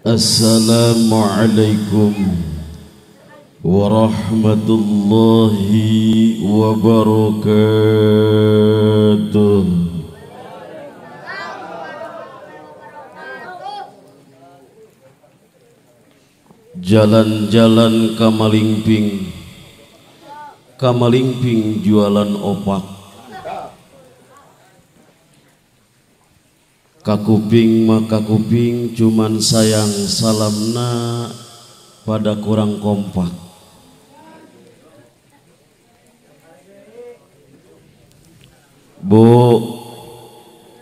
Assalamualaikum warahmatullahi wabarakatuh. Jalan-jalan kamalingping, kamalingping jualan opak. Kakuping maka kuping, cuman sayang salamna pada kurang kompak. Bu,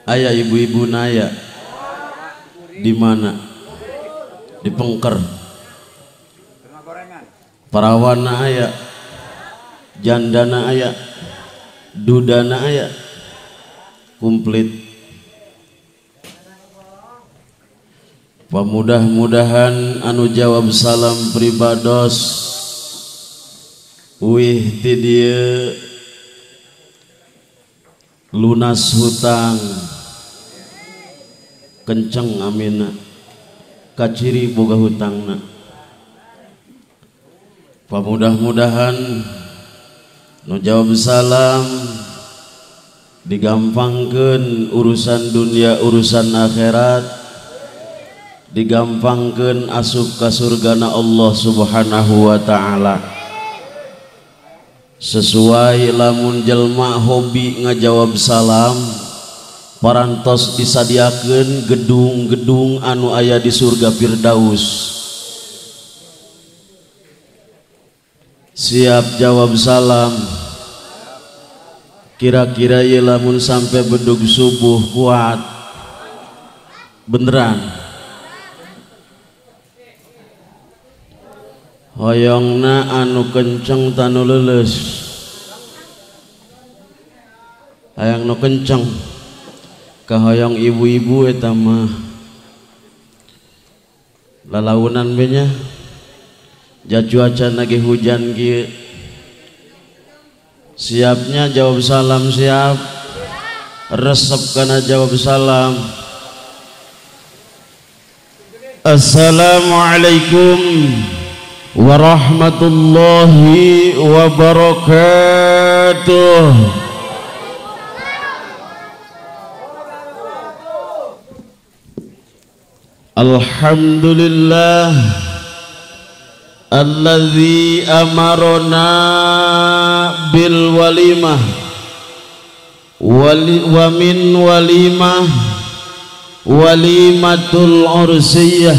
ayah ibu-ibu naya di mana? Di Pengker. Parawana aya, jandana aya, dudana aya, komplit. Pamudah-mudahan anu jawab salam pribados wih ti dieu lunas hutang kenceng amina kaciri boga hutangna. Pamudah-mudahan nu jawab salam digampangkeun urusan dunia urusan akhirat, digampangkeun asup ka surgana Allah Subhanahu wa ta'ala. Sesuai lamun jelma hobi ngajawab salam, parantos disadiakeun gedung-gedung anu aya di surga Firdaus. Siap jawab salam. Kira-kira ye lamun sampai bedug subuh kuat beneran. Hoyongna anu kenceng tanu leuleus. Hayang nu kenceng kahoyong ibu-ibu eta mah lalaunan be nya. Ja cuaca lagi hujan kieu. Siapnya jawab salam siap. Resep kana jawab salam. Assalamualaikum warahmatullahi wabarakatuh. Alhamdulillah alladzi amarona bil walimah wa min walimah walimatul ursiyah.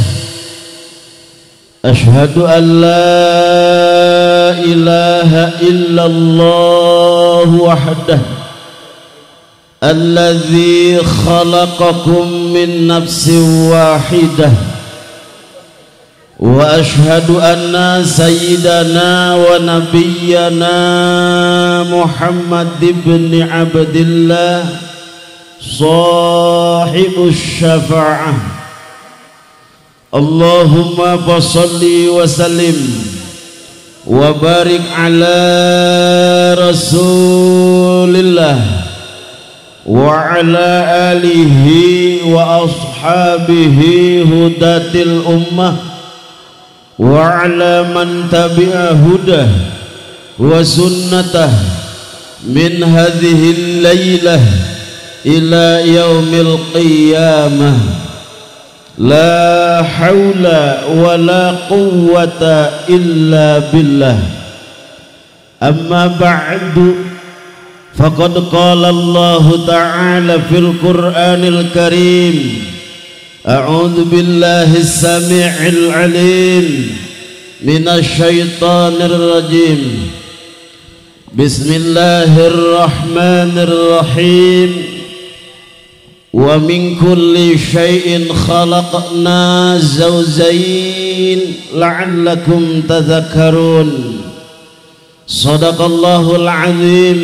Ashhadu an la ilaha illallah wahdah alladzi khalaqakum min nafsin wahidah wa ashhadu anna sayyidana wa nabiyyana Muhammad ibn Abdillah sahibus syafa'ah. Allahumma fassalli wa sallim wa barik ala Rasulillah wa ala alihi wa ashabihi hudatil ummah wa ala man tabi'a hudah wa sunnatah min hadhil laylah ila yaumil qiyamah. La hawla wa la quwwata illa billah. Amma ba'du, faqad qala Allah ta'ala fil Qur'anil Karim, a'udzu billahi as-sami'il 'alim minasy syaithanir rajim. Bismillahirrahmanirrahim. Wa min kulli syai'in khalaqna zawjayn la'allakum tadhakkarun. Sadaqallahul azim.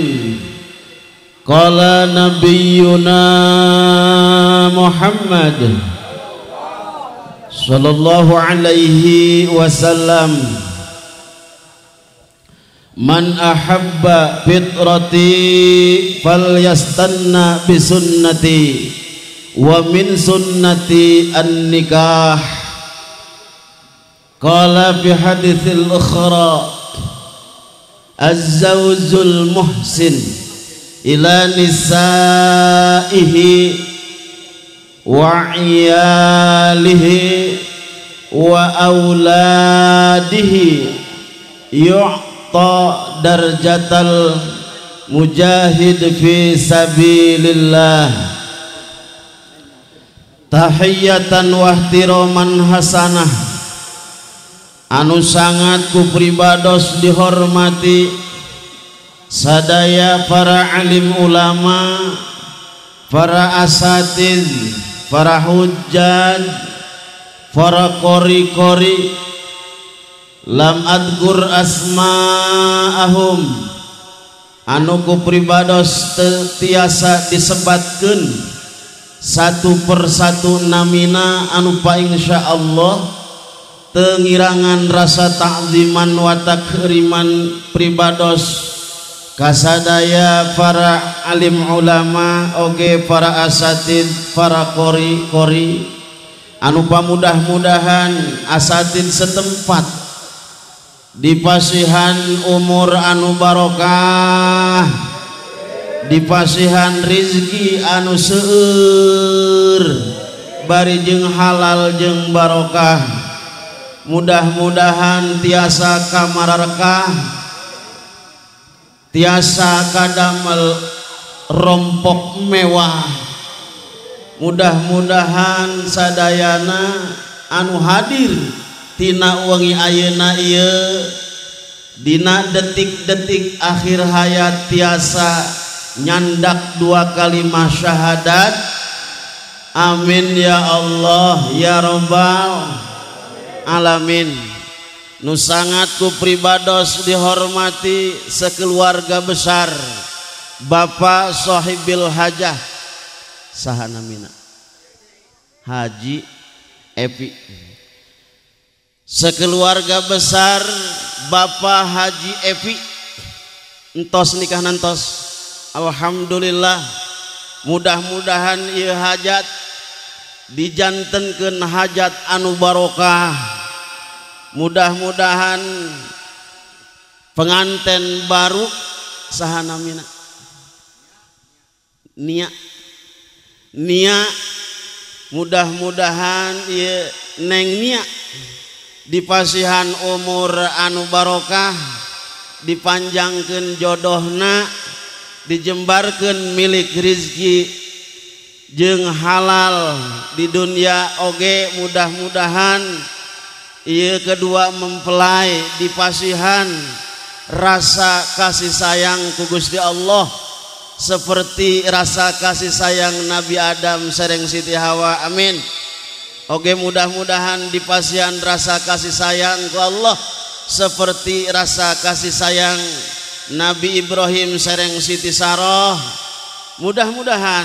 Qala nabiyyuna Muhammad sallallahu alaihi wasallam, man ahabba fitrati falyastanna bisunnati wa min sunnati an-nikah. Qala fi haditsil ukhra az-zawjul muhsin ila nisaihi wa iyalihi wa auladihi yu'ta darjatal mujahid fi sabilillah. Tahiyatan wa ihtiraman hasanah anu sangat ku pribados dihormati sadaya para alim ulama, para asatid, para hujjaj, para kori-kori. Lam adgur asma'ahum anu ku pribados tiasa disebatkeun satu persatu namina anu pa insyaallah tengirangan rasa ta'ziman wa takriman pribados kasadaya para alim ulama oge para asatid, para kori-kori anu pamudah-mudahan asatid setempat dipasihan umur anu barokah, dipasihan rizki anu seueur bari jeung halal jeung barokah. Mudah-mudahan tiasa kamararkah, tiasa kadamel rompok mewah. Mudah-mudahan sadayana anu hadir tina wengi ayeuna ieu dina detik-detik akhir hayat tiasa nyandak dua kalimat syahadat. Amin ya Allah ya Rabbal alamin. Nu sangat ku pribados dihormati sekeluarga besar Bapak Sohibil Hajah saha namina Haji Epi, sekeluarga besar Bapak Haji Epi entos nikah nantos. Alhamdulillah, mudah-mudahan ieu hajat dijantenkeun hajat anu barokah. Mudah-mudahan penganten baru saha namina Nia, Nia, mudah-mudahan ieu Neng Nia dipasihan umur anu barokah, dipanjangkeun jodohna, dijembarkeun milik rizki jeung halal di dunia oge. Mudah-mudahan ieu kedua mempelai dipasihan rasa kasih sayang ku Gusti Allah seperti rasa kasih sayang Nabi Adam sareng Siti Hawa. Amin. Oge mudah-mudahan dipasihan rasa kasih sayang ku Allah seperti rasa kasih sayang Nabi Ibrahim sareng Siti Sarah. Mudah-mudahan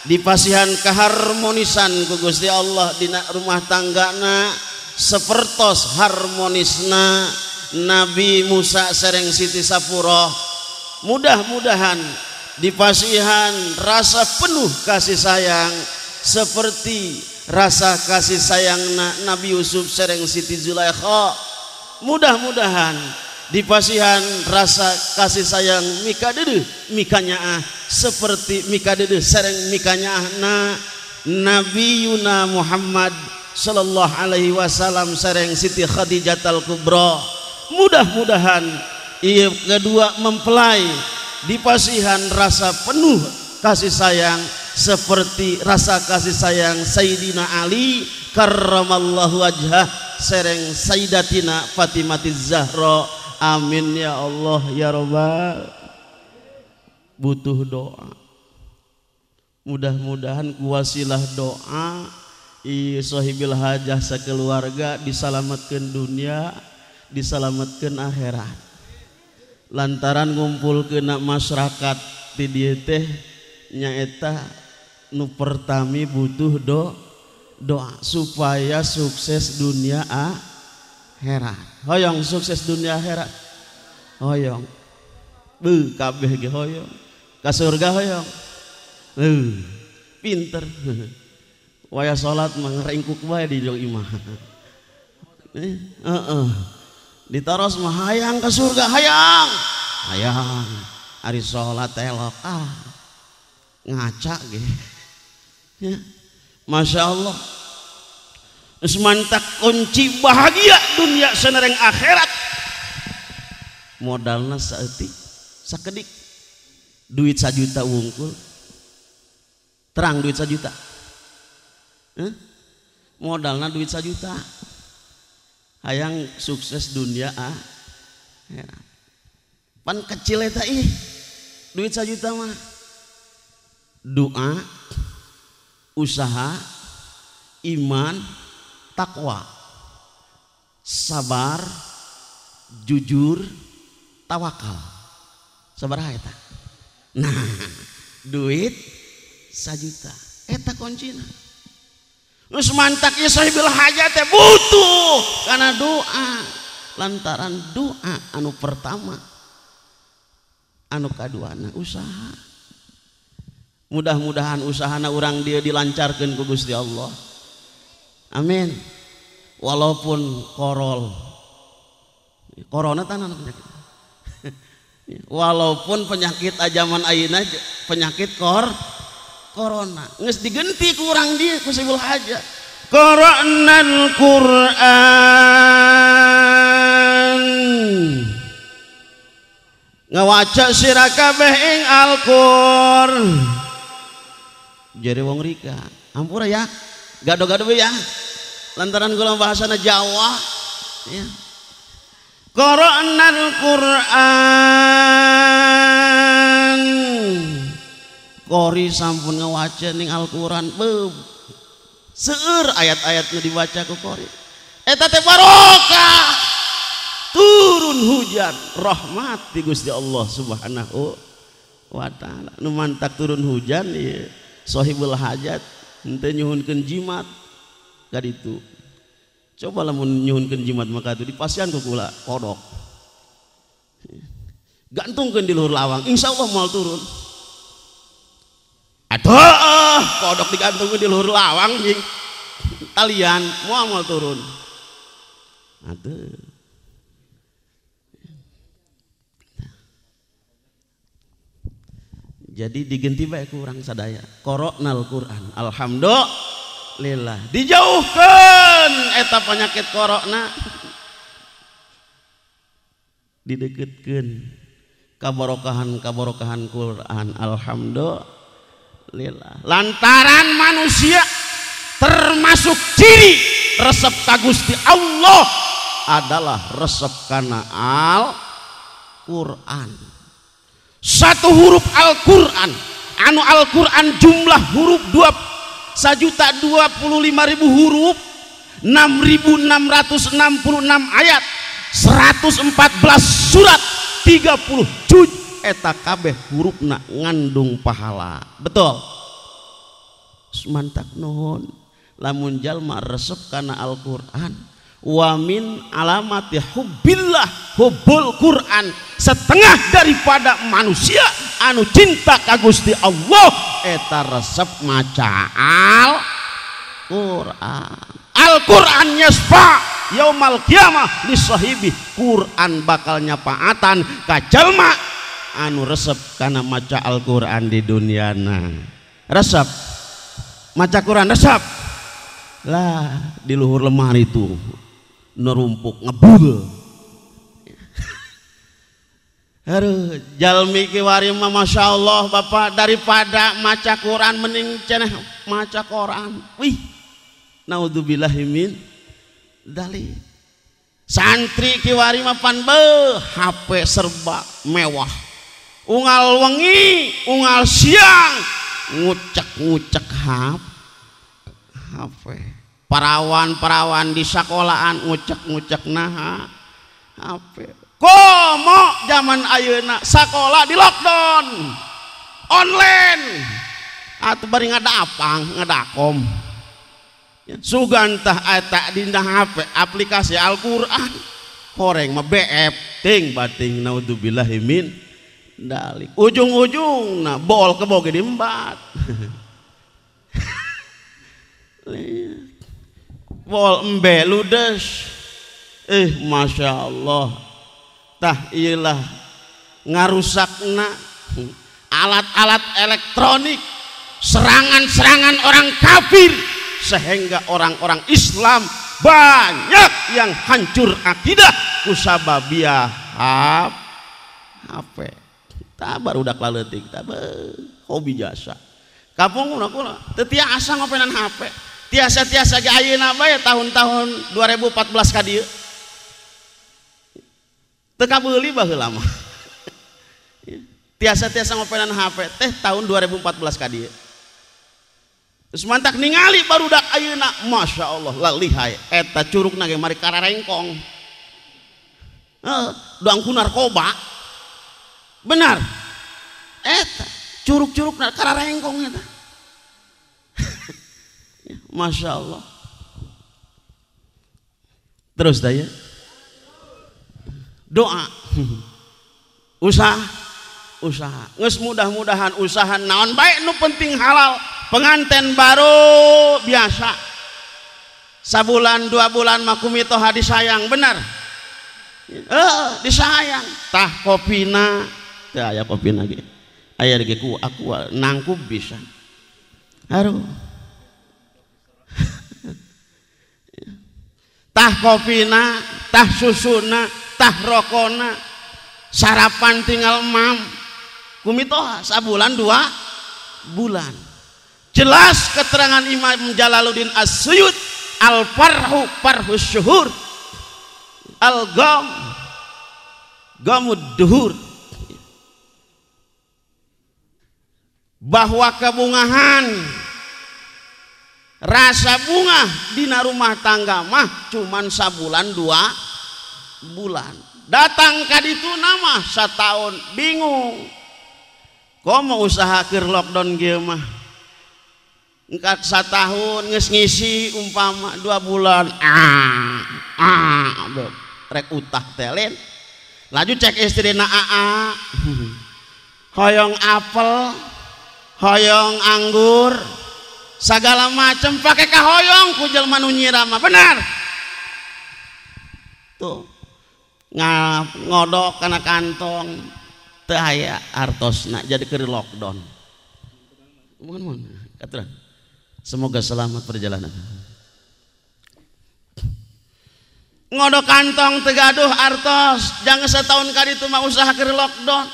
dipasihan keharmonisan ku Gusti Allah dina rumah tanggana sepertos harmonisna Nabi Musa sareng Siti Safurah. Mudah-mudahan dipasihan rasa penuh kasih sayang seperti rasa kasih sayang Nabi Yusuf sareng Siti Zulaikha. Mudah-mudahan dipasihan rasa kasih sayang mika deudeuh mika nyaah seperti mika deudeuh sareng mika nyaahna Nabi Yuna Muhammad sallallahu alaihi wasallam sareng Siti Khadijatul Kubra. Mudah-mudahan ieu kedua mempelai dipasihan rasa penuh kasih sayang seperti rasa kasih sayang Sayyidina Ali karramallahu wajhah sereng Sayyidatina Fatimatiz Zahra. Amin ya Allah ya Rabbal. Butuh doa. Mudah-mudahan kuwasilah doa sohibil hajah sekeluarga diselamatkan dunia, diselamatkan akhirat. Lantaran ngumpul kena masyarakat di dieu teh nyaeta nu pertami butuh doa supaya sukses dunia akhirat. Hoyong sukses dunia akhirat. Hoyong. Beuh kabeh ge hoyong. Ka surga hoyong. Pinter. Waya salat mah ngeringkuk bae di jong imah. Heeh. Ditaros mah hayang ke surga, hayang. Hayang. Ari salat elok ah. Ngaca ge. Ya. Masya Allah. Geus mantak kunci bahagia dunia sanereng akhirat. Modalna saeutik, sakedik. Duit 1 juta wungkul. Terang duit 1 juta. Hah? Modalna duit 1 juta. Hayang sukses dunia ah. Pan kecil eta ih. Duit 1 juta mah. Doa, usaha, iman, takwa, sabar, jujur, tawakal. Sabaraha eta? Nah, duit 1 juta. Eta kuncina. Geus mantak ieu sahibul hajat teh butuh kana doa. Lantaran doa anu pertama, anu kaduana usaha. Mudah-mudahan usahana urang dia dilancarkeun ku Gusti Allah. Amin. Walaupun korol. Corona tanah penyakit. Walaupun penyakit ajaman ayeuna penyakit corona. Geus digenti ku urang dieu ku sahibul hajat. Qara'nal Qur'an. Ngawaca sira kabeh ing Al-Qur'an. Jare wong rika, ampura ya. Gado-gado ya. Lantaran kula bahasana Jawa ya. Qara'nal Qur'an. Qori sampun ngawaca ning Al-Qur'an. Seueur ayat-ayat nu dibaca ku qori. Eta teh barokah. Turun hujan rahmat ti Gusti Allah Subhanahu wa taala. Nu mantak turun hujan ieu sahibul hajat henteu nyuhunkeun jimat ka ditu. Coba lamun nyuhunkeun jimat maka itu dipasihan ku kula kodok. Gantungkeun di luhur lawang, insyaallah moal turun. Aduh, kodok digantungkeun di luhur lawang jeung talian moal moal turun. Aduh. Jadi digenti bae ku urang sadaya. Qara'nal Qur'an. Alhamdulillah. Dijauhkeun eta penyakit corona. Dideketkeun kabarokahan-kabarokahan Quran. Alhamdulillah. Lantaran manusia termasuk ciri resep ka Gusti Allah adalah resep kana Al-Qur'an. Satu huruf Al-Qur'an, anu Al-Qur'an jumlah huruf 1.025.000 huruf, 6.666 ayat, 114 surat, 30 juz, eta kabeh hurufna ngandung pahala. Betul. Mantak nuhun lamun jalma resep kana Al-Qur'an. Wa min alamati hubbillah hubbul Qur'an. Setengah daripada manusia anu cinta ka Gusti Allah eta resep maca Al-Qur'an. Al-Qur'an yasfa yaumal qiyamah li sahibi. Qur'an bakal nyapaatan ka jalma anu resep kana maca Al-Qur'an di duniana. Resep maca Qur'an resep lah di luhur lemari itu nerumpuk ngebul. Aduh, jalmi kiwari mah Masya Allah bapak, daripada maca Quran mending cenah maca Quran. Wih, naudzubillahi min dzalik. Santri kiwari mah pan beuh HP serba mewah. Unggal wengi, unggal siang ngucek-ngucek HP. Parawan-parawan di sekolahan ngucek-ngucek naha HP. Komo zaman ayeuna sekolah di lockdown online atau bari ngadapang ngadakom sugan tah eta dina HP aplikasi Al-Qur'an koreng mah BF ting bating naudzubillahi min dalik. Ujung-ujungna bol kebo ge diembat. Bol embe ludes. Masya Allah. Tah iyalah ngarusakna alat-alat elektronik, serangan-serangan orang kafir sehingga orang-orang Islam banyak yang hancur akidah kusababia HP. Tah barudak laletik tah hobi jasa. Kampung kula teu tiasa ngopenan HP. Tiasa-tiasa ge ayeuna bae tahun-tahun 2014 ka dieu. Teu kabeuli baheula mah. Tiasa-tiasa ngopenan HP teh tahun 2014 ka dieu. Terus mantak ningali barudak ayeuna, Masya Allah lalihai eta curugna ge mari kararengkong. Heeh, doang ku narkoba. Benar. Eta curug-curugna kararengkong eta. Masya Allah. Terus daya doa, usaha, usaha. Nges mudah-mudahan usaha naon baik nu penting halal. Pengantin baru biasa sabulan 2 bulan makumitoha disayang, benar. Disayang. Tah kopina, teh aya kopina ge. Aya ge ku aku nangkub bisa. Aduh. Tah kopina, tah susuna, tah rokona, sarapan tinggal mam kumitoha sabulan 2 bulan. Jelas keterangan Imam Jalaluddin As-Suyuti, al farhu farhus syuhur, al gam gamud duhur, bahwa kebungahan rasa bunga dina rumah tangga mah cuman sabulan 2 bulan. Datang ka ditu nama setahun bingung. Komo usaha keur lockdown kieu mah. Engkat satahun geus ngisi umpama 2 bulan rek utah teh lain. Laju cek istrina aa. Hoyong apel, hoyong anggur, segala macam pakai kahoyong ku jelema nu nyiram mah, benar. Tuh ngodok kana kantong teu aya artosna jadi keur lockdown. Mohon katuran. Semoga selamat perjalanan. Ngodok kantong teu gaduh artos, jangan setahun kali itu mah usaha keur lockdown.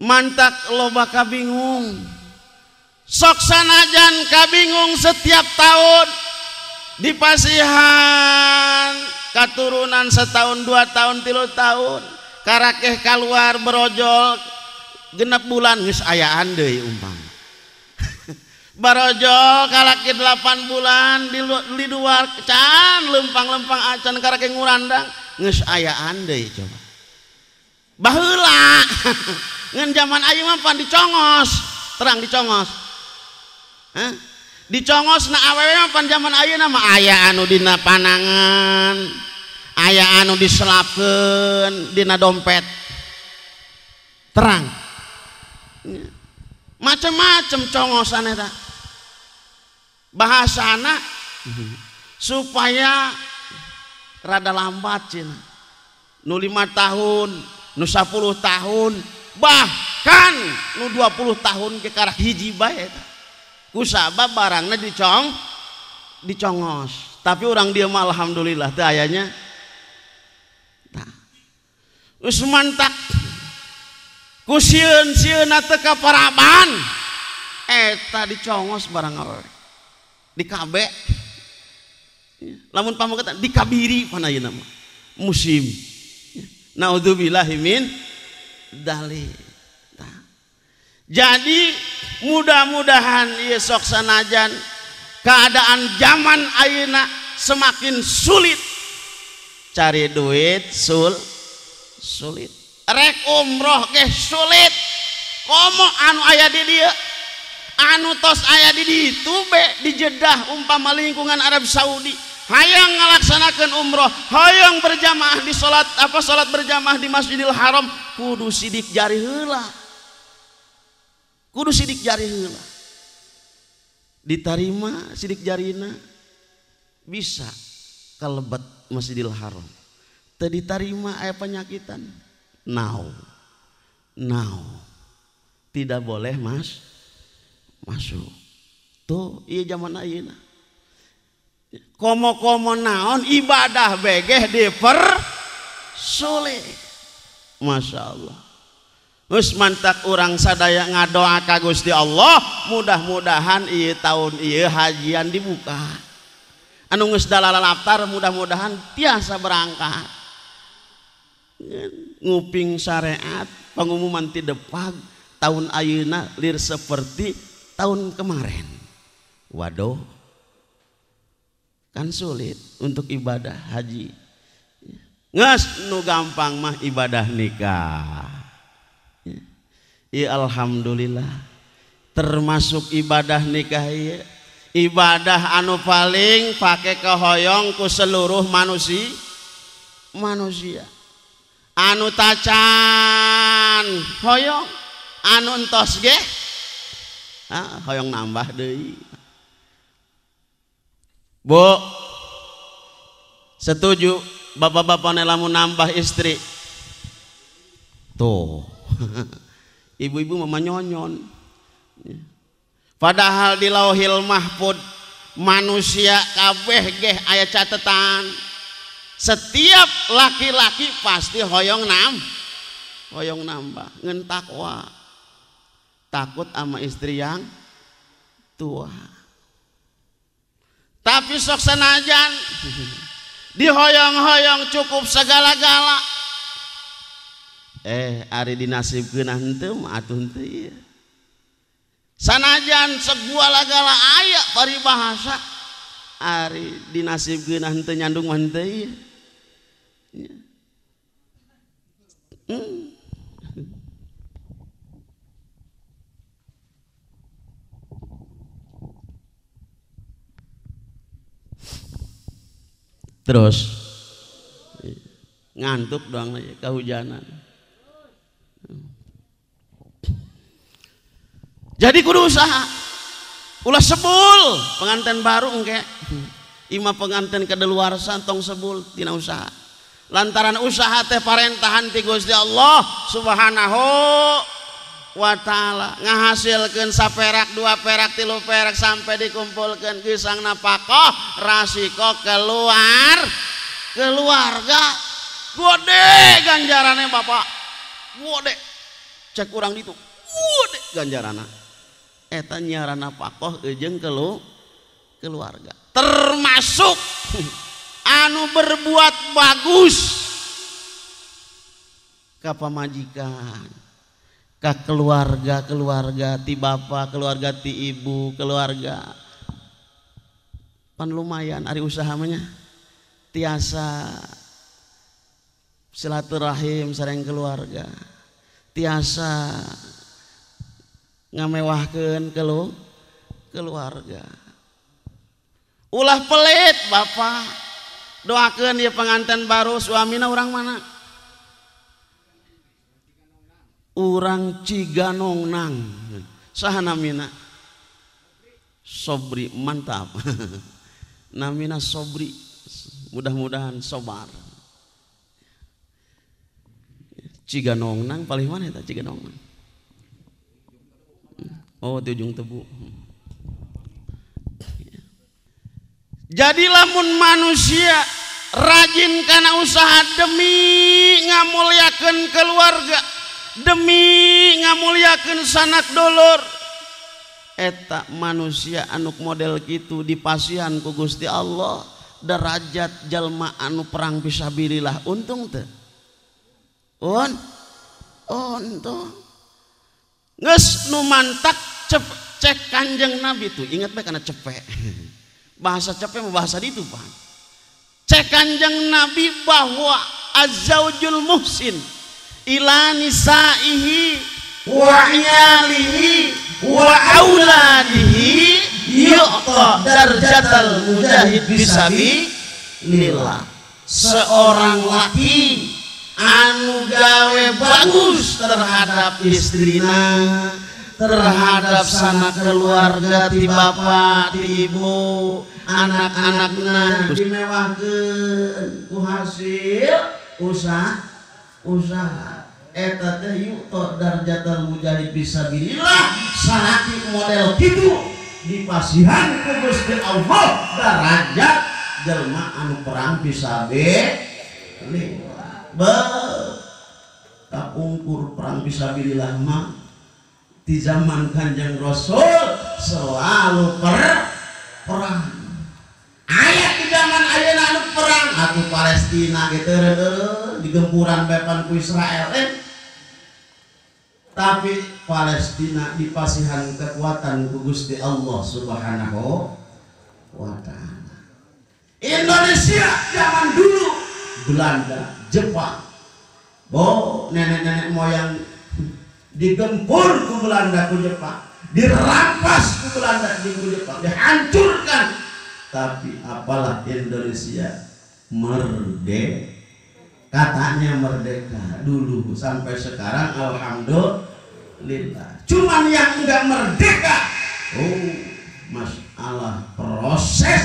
Mantak loba kabingung. Sok sanajan kabingung setiap tahun dipasihan katurunan setahun 2 tahun 3 tahun karakeh keluar berojol genep bulan geus ayaan deui umpama. Barojol kalaki 8 bulan di luar can lempang-lempang acan karakeh ngurandang geus ayaan deui coba. Baheula ngan zaman ayeuna mah pan dicongos, terang dicongos. Hah? Dicongos na awewe mah pan zaman ayeuna mah aya anu dina panangan, aya anu diselapkeun dina dompet. Terang. Macem-macem congosan eta. Bahasana supaya rada lambat cina. Nu 5 tahun, nu 10 tahun, bahkan nu 20 tahun ke karak hiji bae eta. Kusabab barangna dicongos. Tapi orang dia mah alhamdulillah teu ayanya. Tah. Geus mantak ku sieun-sieunna teu kaparaban eta dicongos barang awewe. Di KB. Lamun pamogetan dikabiri pan ayeuna mah. Musim. Naudzubillahi min dzalik. Jadi mudah-mudahan ieu sok sanajan keadaan zaman ayeuna semakin sulit cari duit, sulit. Rek umroh ge sulit. Komo anu aya di dieu, anu tos aya di ditu be di Jeddah umpama lingkungan Arab Saudi, hayang ngalaksanakeun umroh, hayang berjamaah di salat apa salat berjamaah di Masjidil Haram, kudu sidik jari heula. Kudu sidik jari heula. Ditarima sidik jarina bisa. kalebet Masjidil Haram teu ditarima aya penyakitan now now tidak boleh mas masuk tuh iya zaman ayeuna komo-komo naon ibadah begeh dipersulit. Masya Allah. Geus mantak urang sadaya ngadoa ka Gusti Allah mudah-mudahan ieu tahun ieu hajian dibuka. Anu geus dalalaptar mudah-mudahan tiasa berangkat. Nguping syariat pengumuman ti Depag tahun ayeuna lir seperti tahun kemarin. Waduh. Kan sulit untuk ibadah haji. Geus nu gampang mah ibadah nikah. Ya alhamdulillah termasuk ibadah nikah ieu ibadah anu paling pake kehoyong ku seluruh manusia anu tacan hoyong anu entos ge hoyong nambah deui. Bu setuju bapak-bapak lamun nambah istri tuh. Ibu-ibu mama nyonyon. Padahal di Lauhil Mahfud manusia kabeh geh aya catetan. Setiap laki-laki pasti hoyong hoyong nambah, ngan takwa. Takut sama istri yang tua. Tapi sok senajan dihoyong-hoyong cukup segala-gala. Ari dinasibkeun henteu mah atuh henteu ieu. Sanajan segala-gala aya paribahasa ari dinasibkeun henteu nyandung mah henteu ieu. Terus ngantuk doang aja kehujanan. Jadi kudu usaha. Ulah sebul pengantin baru engke. Ima pengantin kedeluarsa tong sebul tina usaha. Lantaran usaha teh parentahan ti Gusti Allah Subhanahu wa taala ngahasilkeun saperak, dua perak, tilu perak sampai dikumpulkeun geusang napakoh rasiko keluar keluarga. Gede ganjarane Bapak. Gede. Cek urang ditu. Gede ganjarana. Eta nyiaran napakoh jeung keluarga. Termasuk anu berbuat bagus ka pamajikan, ka keluarga, keluarga ti bapa, keluarga ti ibu, keluarga. Pan lumayan ari usaha mah nya. Tiasa silaturahim sareng keluarga. Tiasa ngamewahkeun keluarga. Ulah pelit bapak. Doakeun ieu pengantin baru suamina urang mana? Urang Ciganongnang. Saha namina? Sobri, mantap. Namina Sobri. Mudah-mudahan sobar. Ciganongnang paling mana eta Ciganongnang? Oh, di ujung tebu. Jadi lamun manusia rajin kana usaha demi ngamulyakeun keluarga, demi ngamulyakeun sanak dulur, eta manusia anu model kitu dipasihan ku Gusti Allah derajat jalma anu perang fisabilillah untung teu? Untung. Geus nu mantak cek Kanjeng Nabi tuh, ingat bae kana cepek. Bahasa cepek mah bahasa ditu Pak. Cek Kanjeng Nabi bahwa azzaujul muhsin ila nisaihi wa iyalihi wa auladihi yu'ta darjatal mujahid fisabilillah. Seorang laki anu gawe bagus terhadap istrina, terhadap sanak keluarga ti bapak, ti ibu, anak-anakna dimewahkeun ku hasil usaha eta teh yu'ta darjatal mujahid fisabilillah salaki model kitu dipasihan ku Gusti Allah darajat jelma anu perang fisabilillah. Kapungkur perang fisabilillah mah di zaman Kanjeng Rasul selalu perang. Aya di zaman ayeuna anu perang atuh Palestina gitu digempuran bepan ku Israel Tapi Palestina dipasihan kekuatan ku Gusti Allah Subhanahu wa ta'ala. Indonesia zaman dulu Belanda, Jepang, bo nenek-nenek moyang digempur ku Belanda, ku Jepang, dirampas ku Belanda, ku Jepang, dihancurkan. Tapi apalah Indonesia merdeka, katanya merdeka dulu sampai sekarang alhamdulillah. Cuman yang enggak merdeka, oh masalah proses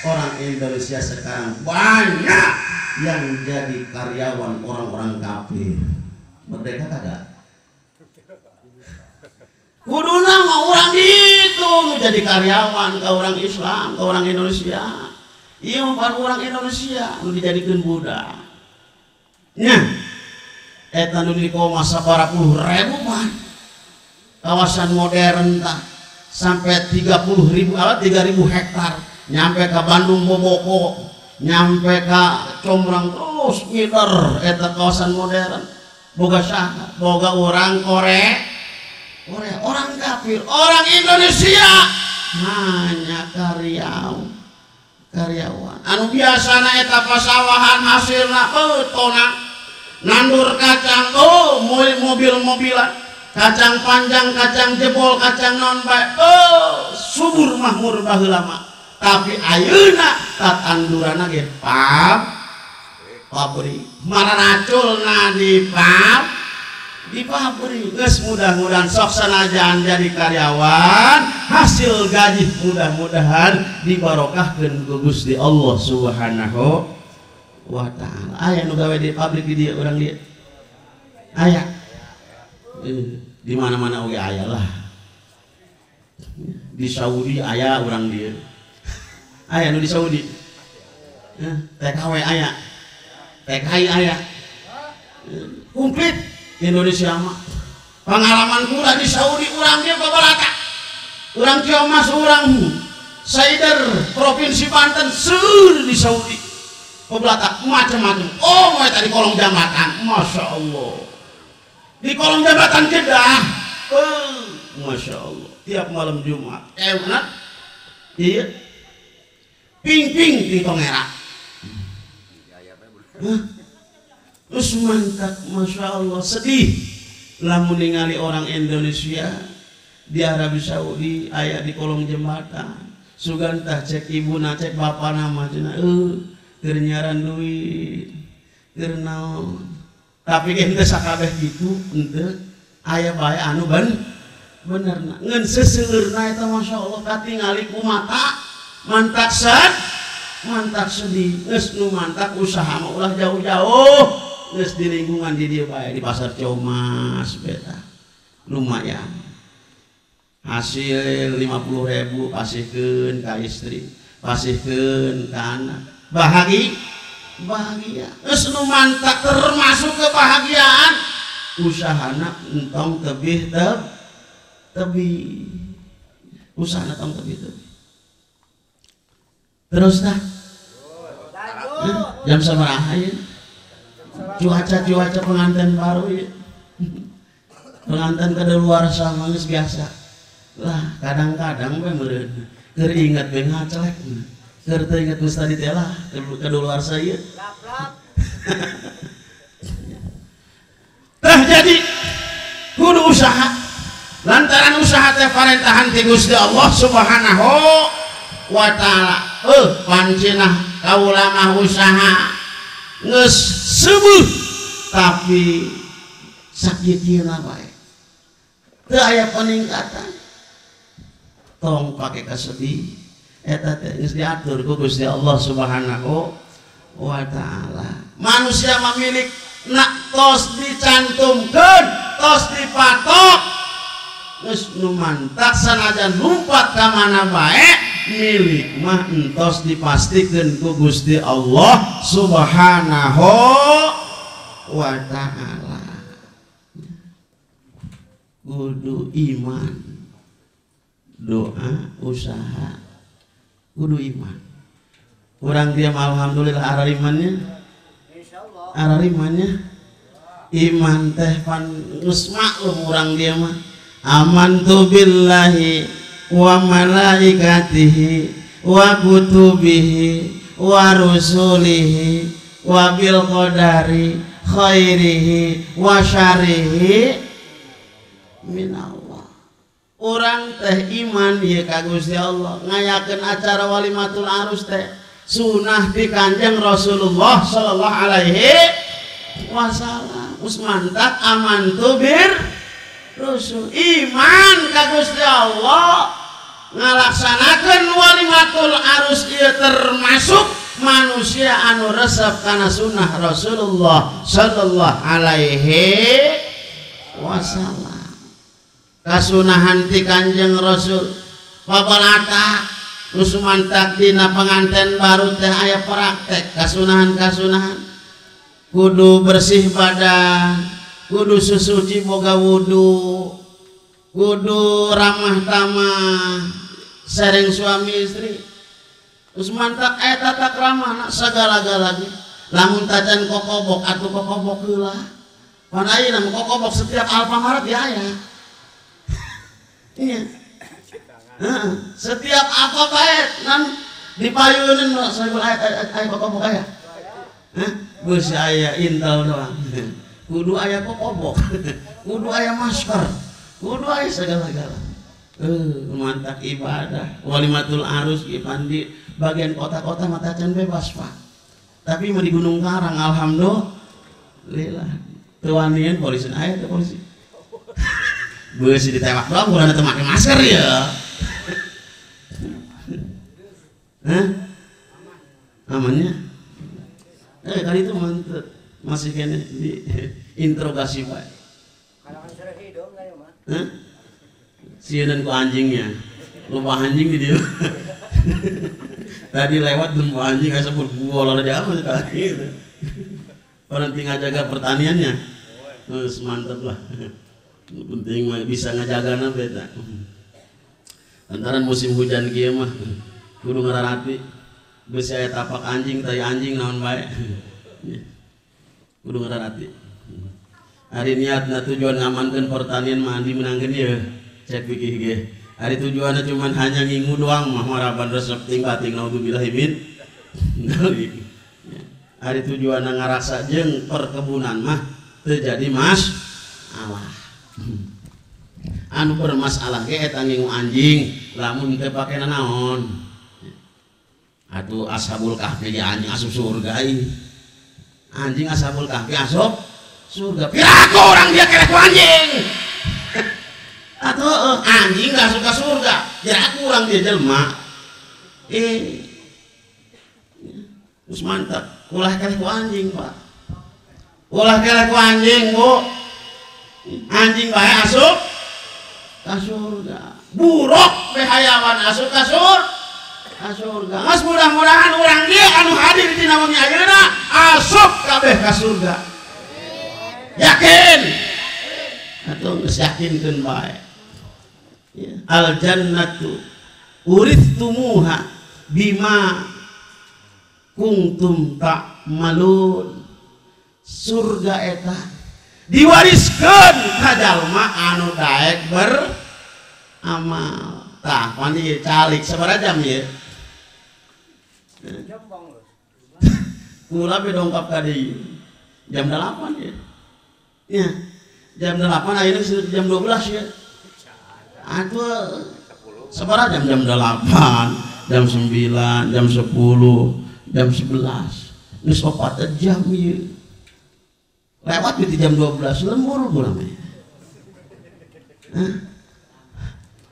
orang Indonesia sekarang banyak yang jadi karyawan orang-orang kafir. Merdeka kagak? Kuduna mah orang itu jadi karyawan ke orang Islam, ke orang Indonesia. Iya bukan orang Indonesia nu dijadikeun budak. Nya eta nu di koma sabaraha puluh ribu mah. Kawasan modern tah sampai 30.000 ala 3.000 hektar, nyampe ke Bandung Boboko, nyampe ke Combrang terus ngider eta kawasan modern. Boga saha? Boga orang Korea, orang kafir, orang Indonesia hanya karyawan. Anu biasana eta pasawahan hasilna tona nandur kacang, oh mobil-mobilan, kacang panjang, kacang jebol, kacang non bae, oh subur makmur baheula mah. Tapi ayeuna tatandurana ge pabrik, maranaculna di pabrik. Geus mudah-mudahan sok sanajan jadi karyawan, hasil gaji mudah-mudahan dibarokahkeun ku Gusti Allah Subhanahu wa ta'ala. Aya nu gawe di pabrik di dieu urang dieu. Aya. Di mana-mana oge aya lah. Di Saudi aya urang dieu. Aya nu di Saudi. TKW aya. TKI aya. Komplit Indonesia mah. Pengalaman kula di Saudi urang dieu babalaka. Urang Ciamas, urang Saider, Provinsi Banten, seur di Saudi. Pebelata macam-macam. Oh, mau tadi kolong jambatan, masya Allah. Di kolong jambatan Jeddah, masya Allah. Tiap malam Jumat, enak, iya, ping-ping di tongera. Terus mantap, masya Allah. Sedih, lamun ningali orang Indonesia di Arab Saudi, aya di kolong jembatan. Sugantah cek ibu na cek bapak nama cina, keur nyaran duit, keur naon. Tapi henteu sakabeh kitu, henteu aya bae anu bener ngan seseueurna eta masya Allah katingali ku mata mantak mantak sedih. Geus nu mantak usaha mah ulah jauh-jauh, geus di lingkungan di dieu bae di pasar Ciomas beta lumayan. Hasil 50.000 pasihkeun ka istri, pasihkeun ka anak. Bahagia, bahagia. Geus nu mantak termasuk kebahagiaan usahana entong tebih tebih. Usahana tong tebih tebih. Terus dah. Jam sabaraha ieu? Cuaca-cuaca pengantin baru ieu. Pengantin kadaluarsa mah geus biasa. Lah, kadang-kadang we meureun keur inget we ngacelek. Keur teu inget geus tadi teh lah kadaluarsa ieu. Tah jadi kudu usaha. Lantaran usaha teh parentahan ti Gusti Allah Subhanahu wa ta'ala. Pancinah kaula mah usaha geus seueuh tapi sakieu-kieuna bae. Teu aya peningkatan. Tong pake kasedih, Eta teh geus diatur ku Gusti Allah Subhanahu wa taala. Manusia memilik nak tos dicantumkeun, tos dipatok. Geus nu mantak sanajan lumpat ka mana bae milik mah entos dipastikeun ku Gusti Allah Subhanahu wa taala. Kudu iman, doa, usaha, kudu iman. Urang diam alhamdulillah ararimannya, ararimannya iman teh pan geus maklum urang dia mah. Amantu billahi wa malaikatihi wa kutubihi wa rusulihi wa bil qadari khairihi wa syarihi minallah. Urang teh iman ieu ka Gusti Allah, ngayakeun acara walimatul arus teh sunah di Kanjeng Rasulullah sallallahu alaihi wasallam. Geus mantak amantu bir rusul, iman ka Gusti Allah, ngalaksanakeun walimatul arus ieu termasuk manusia anu resep kana sunnah Rasulullah sallallahu alaihi wasallam. Kasunahan ti Kanjeng Rasul pabalata nu sumantak dina penganten baru teh aya praktek kasunahan-kasunahan, kudu bersih badan, kudu susuci boga wudu, kudu ramah tamah sareng suami istri. Terus mantak eta tak ramah nak segala-galanya. Lamun tacan kokobok atuh kokobok heula. Pan ayeuna mah kokobok setiap Alfamart ya aya. Iya. Heeh, setiap apa bae nan dipayuneun sahibul aya kokobok aya. Hah? Geus aya intel doang. Kudu aya kokobok, kudu aya masker, kudu aya segala-gala. Mantak ibadah walimatul arus ipan di bagian kota-kota mata can bebas pak. Tapi mau di Gunung Karang alhamdulillah. Tuanian polisi aya teh polisi. Beusi ditembak doang ulah teu make masker ya. Hah? Amannya? Kali itu mantep. Masih kene di interogasi pak. Hah? Sieun ku anjingnya. Lupa anjing di dia. Tadi lewat lupa anjing asa bola di apa tadi gitu. Berhenti ngajaga pertaniannya. Terus mantep lah. Penting mah bisa ngajagana beta. Lantaran musim hujan kieu mah kudu ngararati. Geus aya tapak anjing, tai anjing naon bae. Kudu ngararati. Ari niatna tujuan ngamankeun pertanian mah andi menangkeun ieu. Cek fikih ge. Ari tujuanna cuman hanya ngingu doang mah maraban resep ting bating naudzubillahi min dzalik. Ari tujuanna ngarasa jeung perkebunan mah teu jadi masalah. Anu bermasalah ge eta ngingu anjing lamun teu pake nanaon. Atuh ashabul kahfi ge anjing asup surga ieu. Anjing ashabul kahfi asup surga. Piraku orang dia kelek anjing. Atau anjing gak suka surga, piraku orang dia jelma. Terus mantap, ulah kelek ku anjing pak. Ulah kelek ku anjing bu. Anjing bae asup ka surga. Buruk be hayawan asup ka surga. Geus mudah-mudahan urang dieu anu hadir dina wengi ayeuna asup kabeh ka surga. Yakin? Atuh geus yakinkeun bae. Al jannatu urithumuha bima kuntum ta'malun. Surga eta diwariskeun ka jalma anu daek beramal. Tah pan ieu calik sabaraha jam ieu? Kula be dongkap ka dieu. Jam 8 ya. Ya. Jam 8 ayeuna jam 12 ya. Atuh sabaraha jam? Jam 8, jam 9, jam 10, jam 11. Geus 4 jam ieu. Lewat di jam 12 lembur kula mah. Hah?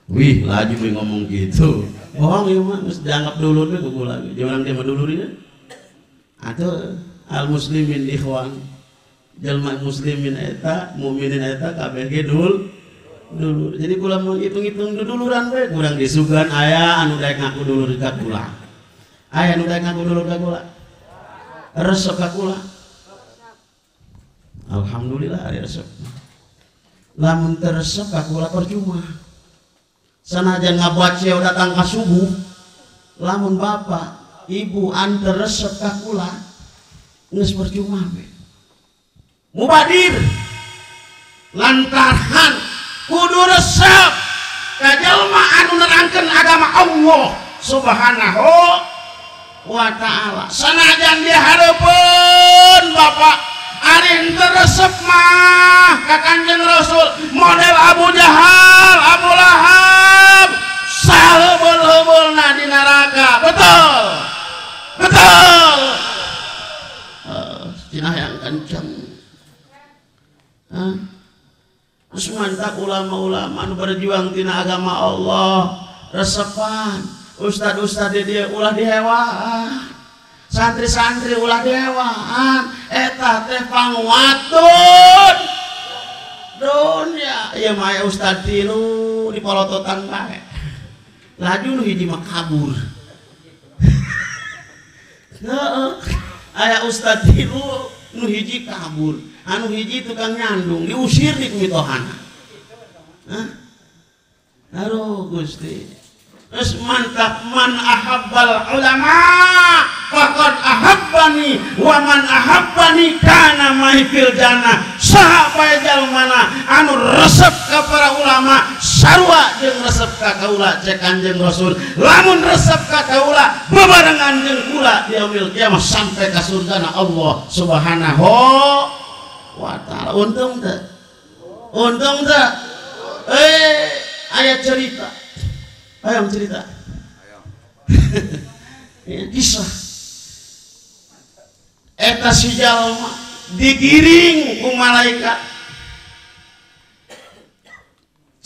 Wih, laju we ngomong gitu. Bohong ieu mah geus dianggap dulur we ku kula. Jeung urang teh mah dulur ieu. Atuh al muslimin ikhwan. Jalma muslimin eta, mukminin eta kabeh ge dulur. Jadi kula mah ngitung-ngitung duduluran we, kurang disugan aya anu daek ngaku dulur ka kula. Aya anu daek ngaku dulur ka kula. Resep ka kula. Alhamdulillah ari resep. Lamun teu resep ka kula percuma. Sanajan ngabaca datang ka subuh, lamun bapak ibu anter resep ka kula geus percuma we. Mubadir lantaran kudu resep ka jalma anu nerangkeun agama Allah Subhanahu wa ta'ala. Sanajan di hareupeun bapak ari teu resep mah ka Kanjeng Rasul model Abu Jahal, Abu Lahab sahebeul-heubeulna di neraka. Betul. Betul. Cenah yang kenceng. Terus mantak ulama-ulama anu berjuang tina agama Allah resepan, ustad-ustad dia ulah dihewaan, santri-santri ulah dihewaan, eta teh panguatun dunya. Ieu mah aya ustad tilu di polototan bae, laju nu hiji mah kabur. Heeh, aya ustad tilu nu hiji kabur, anu hiji tukang nyandung diusir di kumitohana. Hah? Aduh Gusti. Terus mantap man ahabbal ulama faqad ahabbani wa man ahabbani kana ma'i fil jannah. Saha bae jalmana anu resep ka para ulama sarua jeung resep ka kaula cek Kanjeng Rasul. Lamun resep ka kaula bebarengan jeung kula di yaumil kiamah sampai ka surgana Allah Subhanahu wa ta'ala. Untung teu? Untung teu? Aya cerita. Ayam cerita. Ya, kisah. Eta si jalma digiring ku malaikat.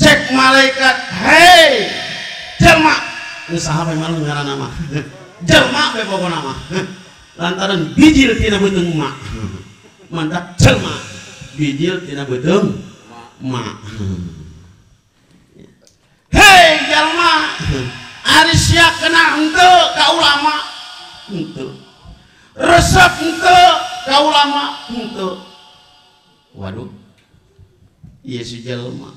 Cek malaikat, "Hei, jelma." Geus saha bae malu ngaranna mah. Jelma we pokona mah. Lantaran bijil tina beuteung emak. Mantap jelma bijil tina beuteung emak. Hei jalma, ari sia kena henteu ka ulama henteu, resep henteu ka ulama henteu. Waduh, ieu si jalma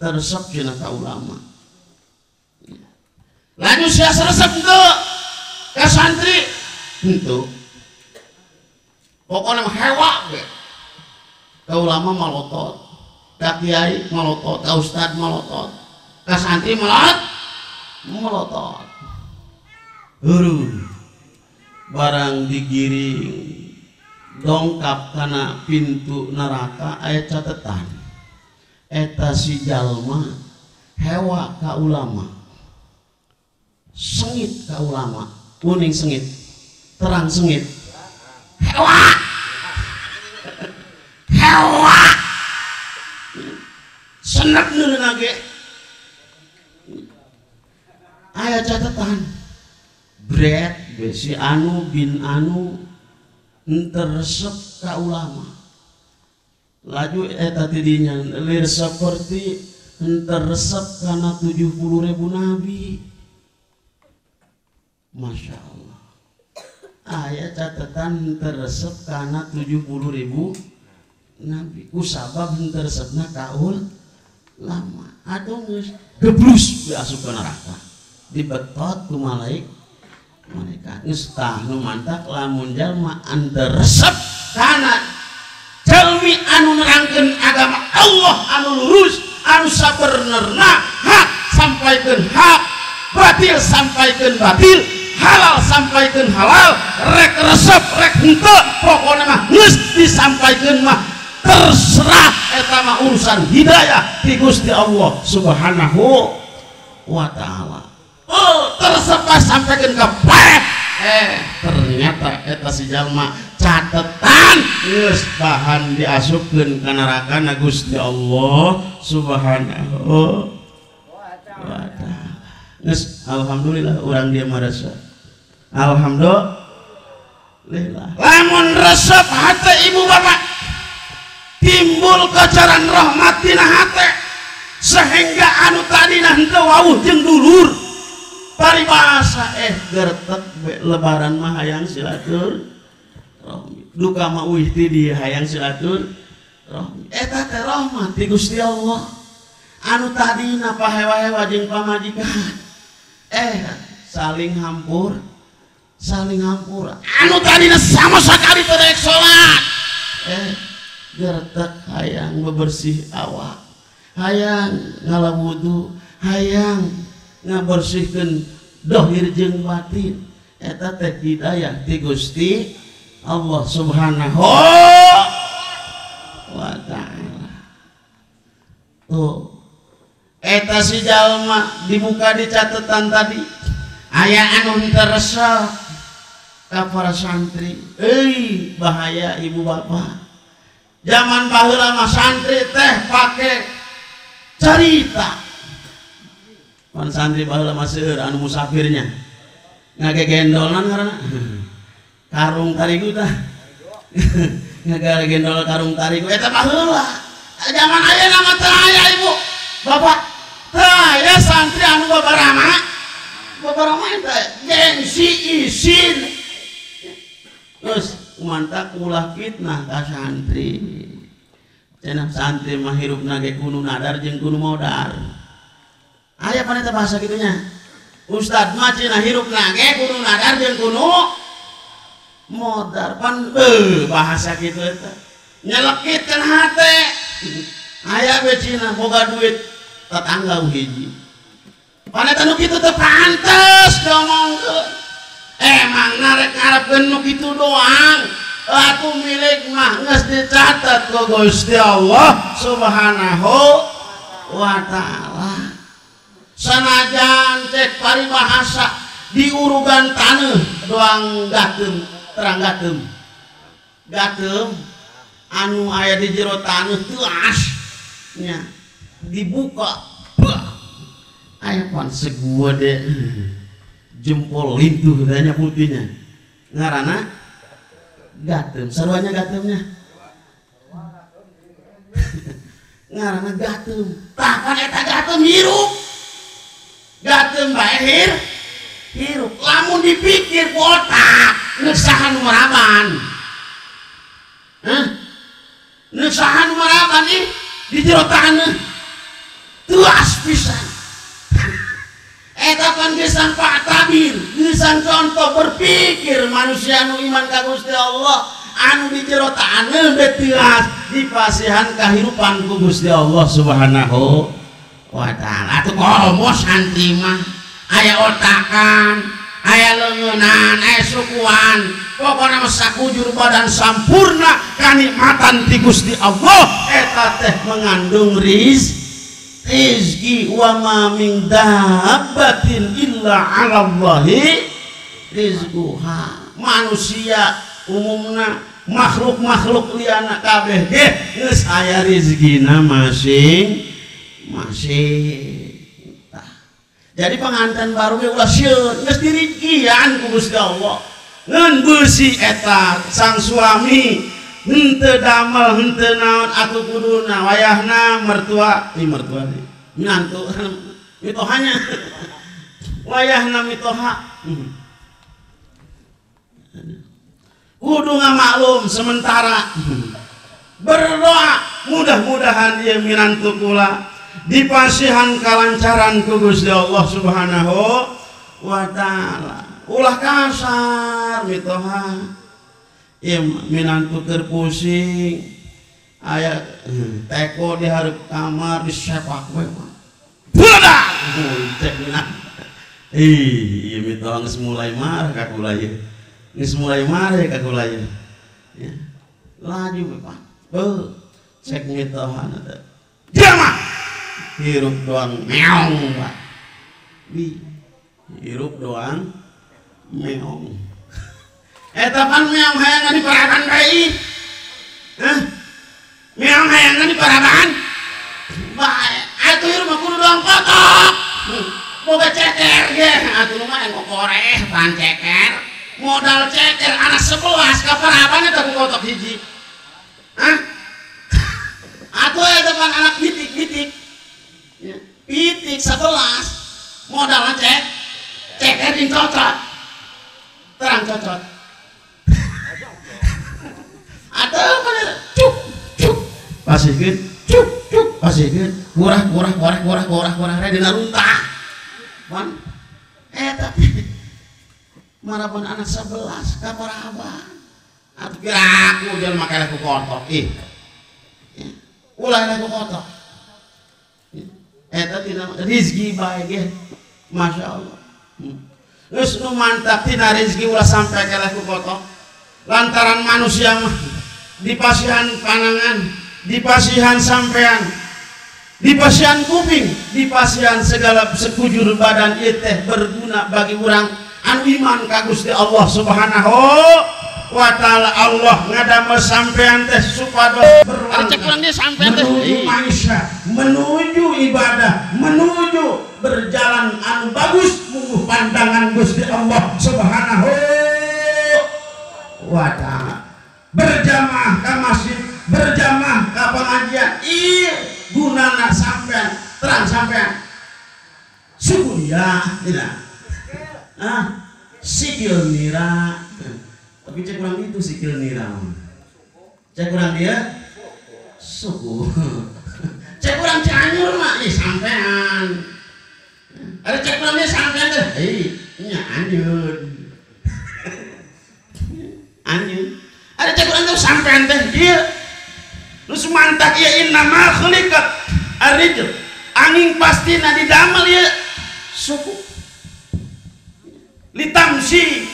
teresep cenah ka ulama. Lanjut sia resep henteu ka santri henteu. Pokona mah hewa ge. Ka ulama malotot, ka kiai malotot, ka ustad malotot, ka santri melotot. Huru barang digiring dongkap kana pintu neraka aya catetan eta si jalma hewa ka ulama, sengit ka ulama, kuning sengit, terang sengit, hewa hewa senep neureun ge. Aya catatan bret besi anu bin anu teresep ka ulama. Laju eta tidinya lir seperti teresep kana 70.000 nabi. Masya Allah. Aya catatan teresep kana 70.000 nabi. Kusabab teresepna ka ulama. Aduh geus geblus asup ka neraka. Dibetot ku malaikat geus tah nu mantak lamun jalma anu resep kana jalmi anu nerangkeun agama Allah anu lurus anu sabenerna hak sampaikeun hak, batil sampaikeun batil, halal sampaikeun halal, rek resep rek henteu pokona mah geus disampaikeun mah terserah eta mah urusan hidayah ti Gusti Allah Subhanahu wa ta'ala. Oh, tersepas sampaikan ke peh. Ternyata eta si jalma catetan geus bahan diasupkeun ka neraka na Gusti Allah Subhanahu wa ta'ala. Geus alhamdulillah urang dia mah resep. Alhamdulillah. Lamun resep hate ibu bapak timbul kocoran rahmat dina hate sehingga anu tadina henteu wawuh jeung dulur paribasa gertek lebaran mah hayang silaturahmi duka mah uih ti dieu hayang silaturahmi eta teh rahmat ti Gusti Allah anu tadina pahewa-hewa jeung pamajikan saling hampur anu tadina sama sekali teu daek salat gertek hayang bebersih awak hayang ngala wudu hayang ngabersihkeun dohir jeung batin eta teh hidayah ti Gusti Allah Subhanahu wa ta'ala. Tuh eta si jalma dibuka di catatan tadi aya anu henteu resep ka para santri. Euy bahaya ibu bapak. Zaman baheula mah santri teh pake carita. Pan santri baheula mah seueur anu musafirnya. Ngagegendolna ngaranna. Karung tarigu tah. Ngagegendol karung tarigu eta baheula. Zaman ayeuna mah teu aya ibu. Bapak, teu aya santri anu babarama. Babarama eta gengsi isin. Terus mantak ulah fitnah ka santri. Cenah santri mah hirupna ge kudu nadar jeung kudu modar. Aya pan eta bahasa kitunya. Ustad mah cenah hirupna ge kudu nadar jeung kudu modar. Pan bahasa kitu eta. Nyelekitkeun hate. Aya we cenah boga duit tetangga hiji. Pan eta nu kitu teu pantes diomongkeun. Emang narek ngarepkeun nu kitu doang. Atuh milik mah geus dicatat ku Gusti Allah Subhanahu wa ta'ala. Sanajan cek paribahasa diurugan taneuh doang gateum terang gateum. Gateum anu aya di jero taneuh teuas nya dibuka. Aya pan segede jempol lintuh tanya putihnya ngarana gatem saruanya gatemnya ngarana gatem tah pan eta gatem hirup gatem bae hirup lamun dipikir ku otak geus saha nu maraban hah geus saha nu maraban ih di jero taneuh tuas pisan. Eta pan geusang Pak Tabir, geusang contoh berpikir manusia nu iman ka Gusti Allah anu di jero taneuh teuas dipasihan kahirupan ku Gusti Allah Subhanahu wa ta'ala. Atuh komo santri mah aya otakan, aya leungeunnan, aya sukuan, pokona mah sakujur badan sampurna kanikmatan ti Gusti Allah eta teh mengandung rizki wa ma min dabbatin illa 'ala Allahi rizquha. Manusia umumna makhluk-makhluk liana kabeh ge geus aya rezekina masing-masing. Jadi pengantin baru ge ulah sieun geus dirijian ku Gusti Allah. Ngan beusi eta sang suami henteu damel henteu naon atuh kuduna wayahna mertua ih mertua deui minantu mitohanya wayahna mitoha kudu ngamaklum sementara berdoa mudah-mudahan ieu minantu kula dipasihan kalancaran ku Gusti Allah Subhanahu wa ta'ala. Ulah kasar mitoha ieu minantu keur pusing aya teko di hareup kamar disepak we mah budak cek minantu ih ieu mitoha geus mulai marah ka kula ieu geus mulai marah ka kula ieu ya laju we Pak heuh cek mitohana teh dia mah hirup doang meong Pak bi hirup doang meong. Eta pan meong hayangan diparaban bae. Hah? Meong hayangan diparaban bae. Atuh hirup mah kudu doang kotok. Boga ceker ge atuh lumayan kokoreh pan ceker. Modal ceker anak 11 kaparaban eta ku kotok hiji. Hah? Atuh eta pan anak pitik-pitik. Pitik 11 modalna ceker jeung cocot. Terang cocot. Atuh pan cuk cuk pasikeun cuk cuk pasikeun murah murah murah murah murah murah dina runtah. Pan eta maraban anak 11 kaparaban. Atuh piraku jelema keleh ku kotok ih. Ulah eleh ku kotok. Eta tina rezeki bae ge. Masya Allah. Geus nu mantap tina rezeki ulah sampai keleh ku kotok. Lantaran manusia mah dipasihan panangan, dipasihan sampean, dipasihan kuping, dipasihan segala sekujur badan ieu teh berguna bagi urang anu iman ka Gusti Allah Subhanahu wa taala. Allah ngadamel sampean teh supados berlangkah menuju maisha, menuju ibadah, menuju berjalan anu bagus mungguh pandangan Gusti Allah Subhanahu wa taala. Berjamaah ka masjid, berjamaah ka pengajian, ieu gunana sampean, terang sampean. Suku dia tidak. Ah, sikil nira. Tapi cek kurang itu sikil nira. Cek kurang dia suku. Cek kurang Cianjur mah ih sampean. Ada cek kurang dia sampean teh. Eh, nya anjeun. Anjeun. Ada cek kurang teh sampean teh ieu. Nu sumantak ieu innama khuliqat ar-rijl. Angin pastina didamel ieu suku. Litamsi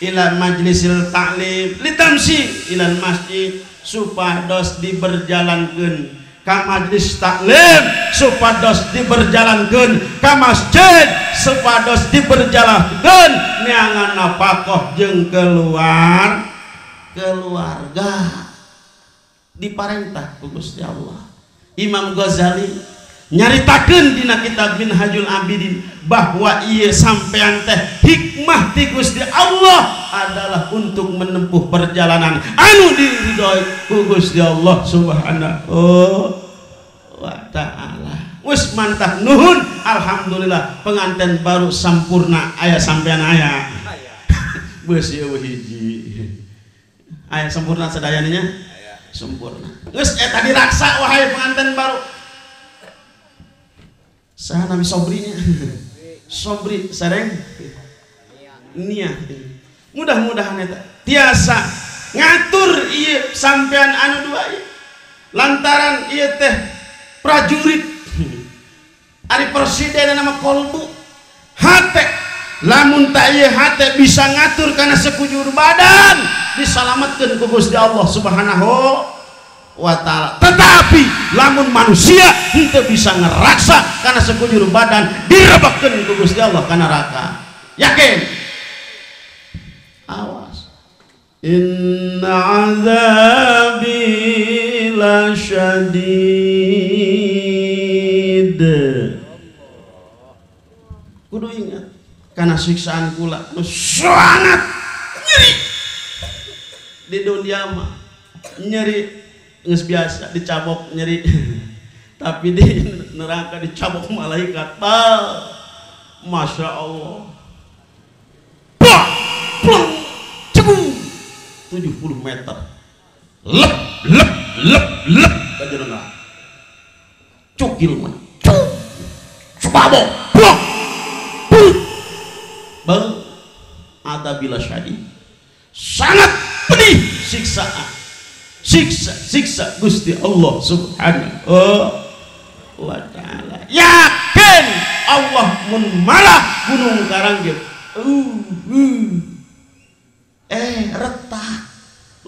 ila majlisil ta'lim, litamsi ilal masjid, supados diberjalankeun ka majlis taklim, supados diberjalankeun ka masjid, supados diberjalankeun neangan nafakoh jeung keluarga. Diparentah ku Gusti Allah. Imam Ghazali nyaritakeun dina kitab Minhajul Abidin bahwa ieu sampean teh hikmah ti Gusti Allah adalah untuk menempuh perjalanan anu diridhoi ku Gusti Allah Subhanahu wa taala. Wis mantah nuhun, alhamdulillah pengantin baru sampurna aya sampean aya. Geus ieu hiji. Aya sempurna sadayana nya? Sempurna. Geus eta diraksa wahai pengantin baru. Saha nami Sobrinya? Sobri sareng Nia. Mudah-mudahan eta tiasa ngatur ieu sampean anu dua ieu. Lantaran ieu teh prajurit. Ari presiden nama kolbu hate. Lamun tak ieu hate bisa ngatur kana sekujur badan disalametkeun ku Gusti Allah Subhanahu wa ta'ala. Tetapi lamun manusia henteu bisa ngeraksa karena sekujur badan direbekkeun ku Gusti Allah ka neraka. Yakin? Awas. Inna azabi lasyadid. Kudu ingat karena siksaan kula nu sangat nyeri di dunia mah. Nyeri geus biasa dicabok nyeri, tapi di neraka dicabok malaikat. Masya Allah, plong plong cegung 70 meter, lep lep lep lep ka jero neraka, cukil mah cuk subabok plong put bang ada bila syadid, sangat pedih siksaan, siksa siksa Gusti Allah Subhanahu wa taala. Yakin Allah mun marah gunung karang ge retak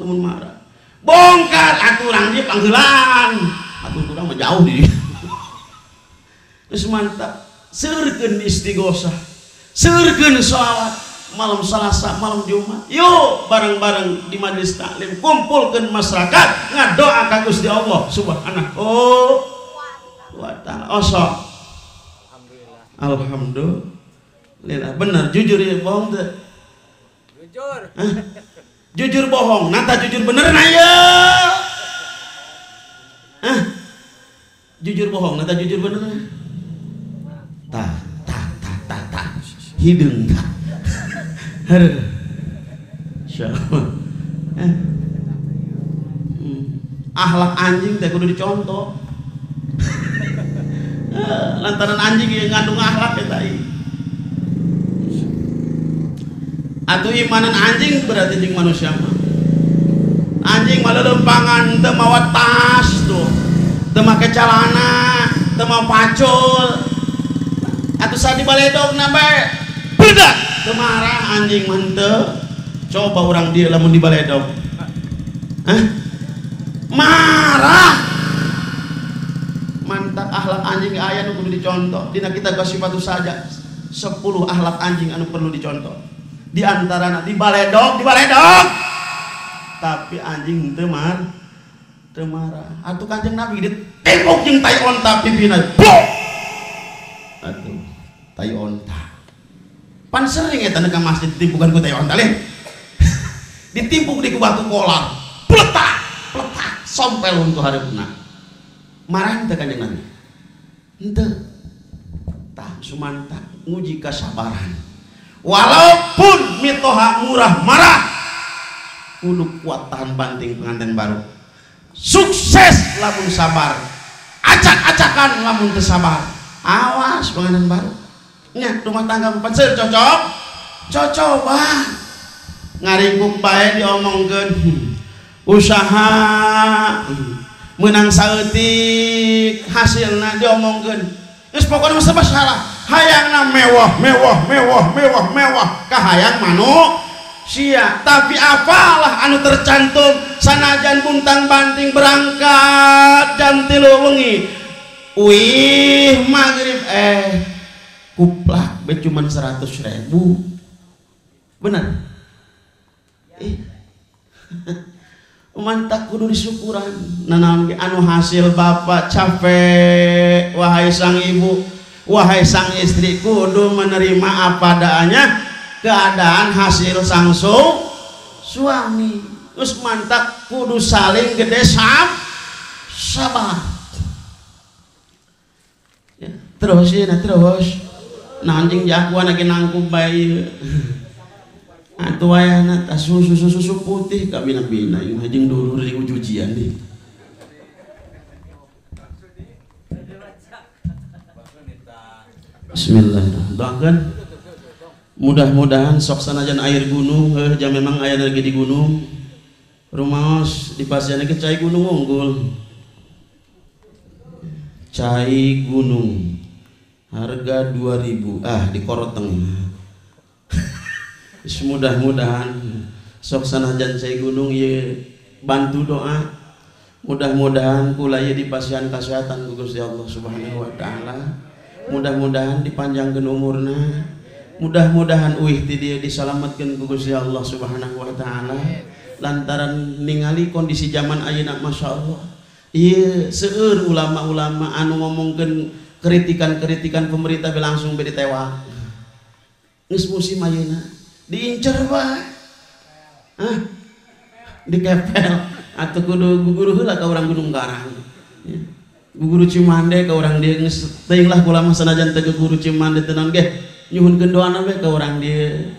lamun marah, bongkar aturan dia panggilan atuh kurang mah jauh di. Terus mantap seurkeun istighosah, seurkeun sholawat malam Selasa, malam Jumat. Yuk bareng-bareng di majelis taklim kumpulkeun masyarakat ngadoa ka Gusti Allah Subhanahu wa taala. Osok. Alhamdulillah. Alhamdulillah. Bener jujur ya bohong teu? Jujur. Hah? Jujur bohong, nata jujur bener na ya. Hah? Jujur bohong, nata jujur bener. Ta ta ta ta ta. Hideung ta. Aduh. Insyaallah. Akhlak anjing teh kudu dicontoh. Lantaran anjing yang ngandung akhlak eta ieu. Atuh imanan anjing berarti jeung manusia mah. Anjing mah leuleumpangan teu mawa tas tuh. Teu make calana, teu mawa pacul. Atuh sa dibaledogna bae. Bedak teu marah anjing mah henteu. Coba urang dieu lamun dibaledog. Hah? Marah. Mantap akhlak anjing aya nu kudu dicontoh. Dina kitab Sifatu saja 10 akhlak anjing anu perlu dicontoh. Di antarana dibaledog, dibaledog. Tapi anjing teu marah. Atuh Kanjeng Nabi ditembok jeung tai onta pipina. Blok. Atuh tai onta. Pan sering eta ka masjid ditimpukan ku tai onta leh. Ditimpuk di ku batu kolar. Pletak, pletak sompel untuk hareupna. Marah teu Kanjeng Nabi? Henteu. Tah sumanta nguji kasabaran. Walaupun mitoha murah marah, kudu kuat tahan banting pengantin baru. Sukses lamun sabar, acak-acakan lamun teu sabar. Awas pengantin baru. Nya rumah tangga pancen cocok, cocok bah. Ngaringkuk bae diomongkeun. Usaha menang saeutik hasilna diomongkeun. Geus pokona mah serba salah. Hayangna mewah mewah mewah mewah mewah kahayang manusia, tapi apalah anu tercantum sanajan buntang banting berangkat jam 3 wengi wih maghrib kuplak be cuman 100.000. Bener mantak kudu disyukuran nanaon ge anu hasil bapak capek wahai sang ibu, wahai sang istri, kudu menerima apa adanya keadaan hasil sang suami. Terus mantak kudu saling gede sabar ya, terus ya, nah, terus nah anjing jagoan lagi nangkup bayi atuh ayahna tas susu putih kabina-bina ieu jeung dulur di ujujian nih. Bismillahirrahmanirrahim. Doakan mudah-mudahan sok sanajan air gunung heuh jam memang aya lagi di gunung. Rumaos di pasian ge cai gunung unggul. Cai gunung harga 2000 ah di Koroteng. Mudah-mudahan sok sanajan cai gunung ieu bantu doa. Mudah-mudahan kula ieu dipasihan kasehatan ku Gusti Allah Subhanahu wa taala. Mudah-mudahan dipanjangkeun umurna, mudah-mudahan uih ti dieu disalametkeun ku Gusti Allah Subhanahu wa taala. Lantaran ningali kondisi zaman ayeuna masyaallah, ieu seueur ulama-ulama anu ngomongkeun kritikan-kritikan pemerintah be langsung be ditewak. Geus musim ayeuna diincer bae. Hah? Dikepel atuh kudu guguru heula ka urang Gunung Karang. Guru Cimande ka urang dieu geus teuing lah kula mah sanajan teu guru Cimande teu naon ge nyuhunkeun doana we ka urang dieu.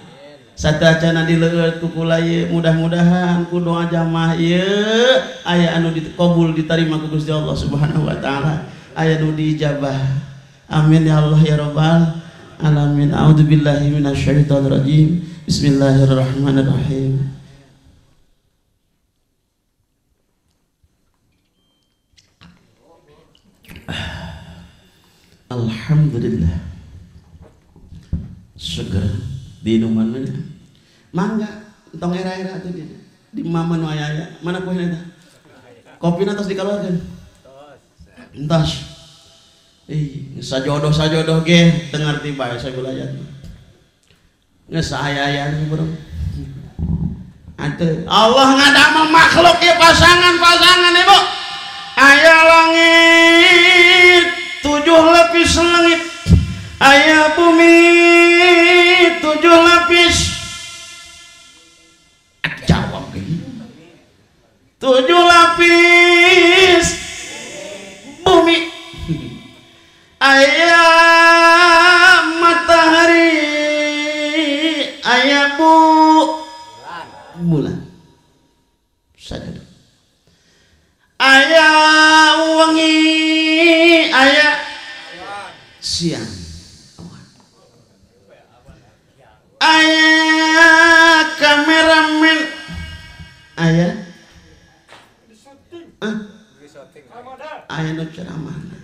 Sateuacanna dileueut ku kula ieu mudah-mudahan ku doa jamaah ieu aya anu dikabul ditarima ku Gusti Allah Subhanahu wa taala, aya nu diijabah. Amin ya Allah ya rabbal alamin. A'udzubillahi minasyaitonir rajim. Bismillahirrahmanirrahim. Alhamdulillah. Seger diinuman mana? Mangga, entong era-era atuh di mama nu aya-aya. Mana kuehna eta? Kopina tos dikaluarkeun. Entos. Ih, sajodoh-sajodoh ge teu ngarti bae sagulayat. Geus aya-ayaan bro. Atuh Allah ngadamel makhluk ieu pasangan-pasangan ibu. Aya langit 7 lapis langit, Aya bumi 7 lapis. Jawab gini. 7 lapis bumi. Aya matahari, aya bulan. Saja. Aya wangi, aya siang. Aya kameramen, aya aya nu ceramahna,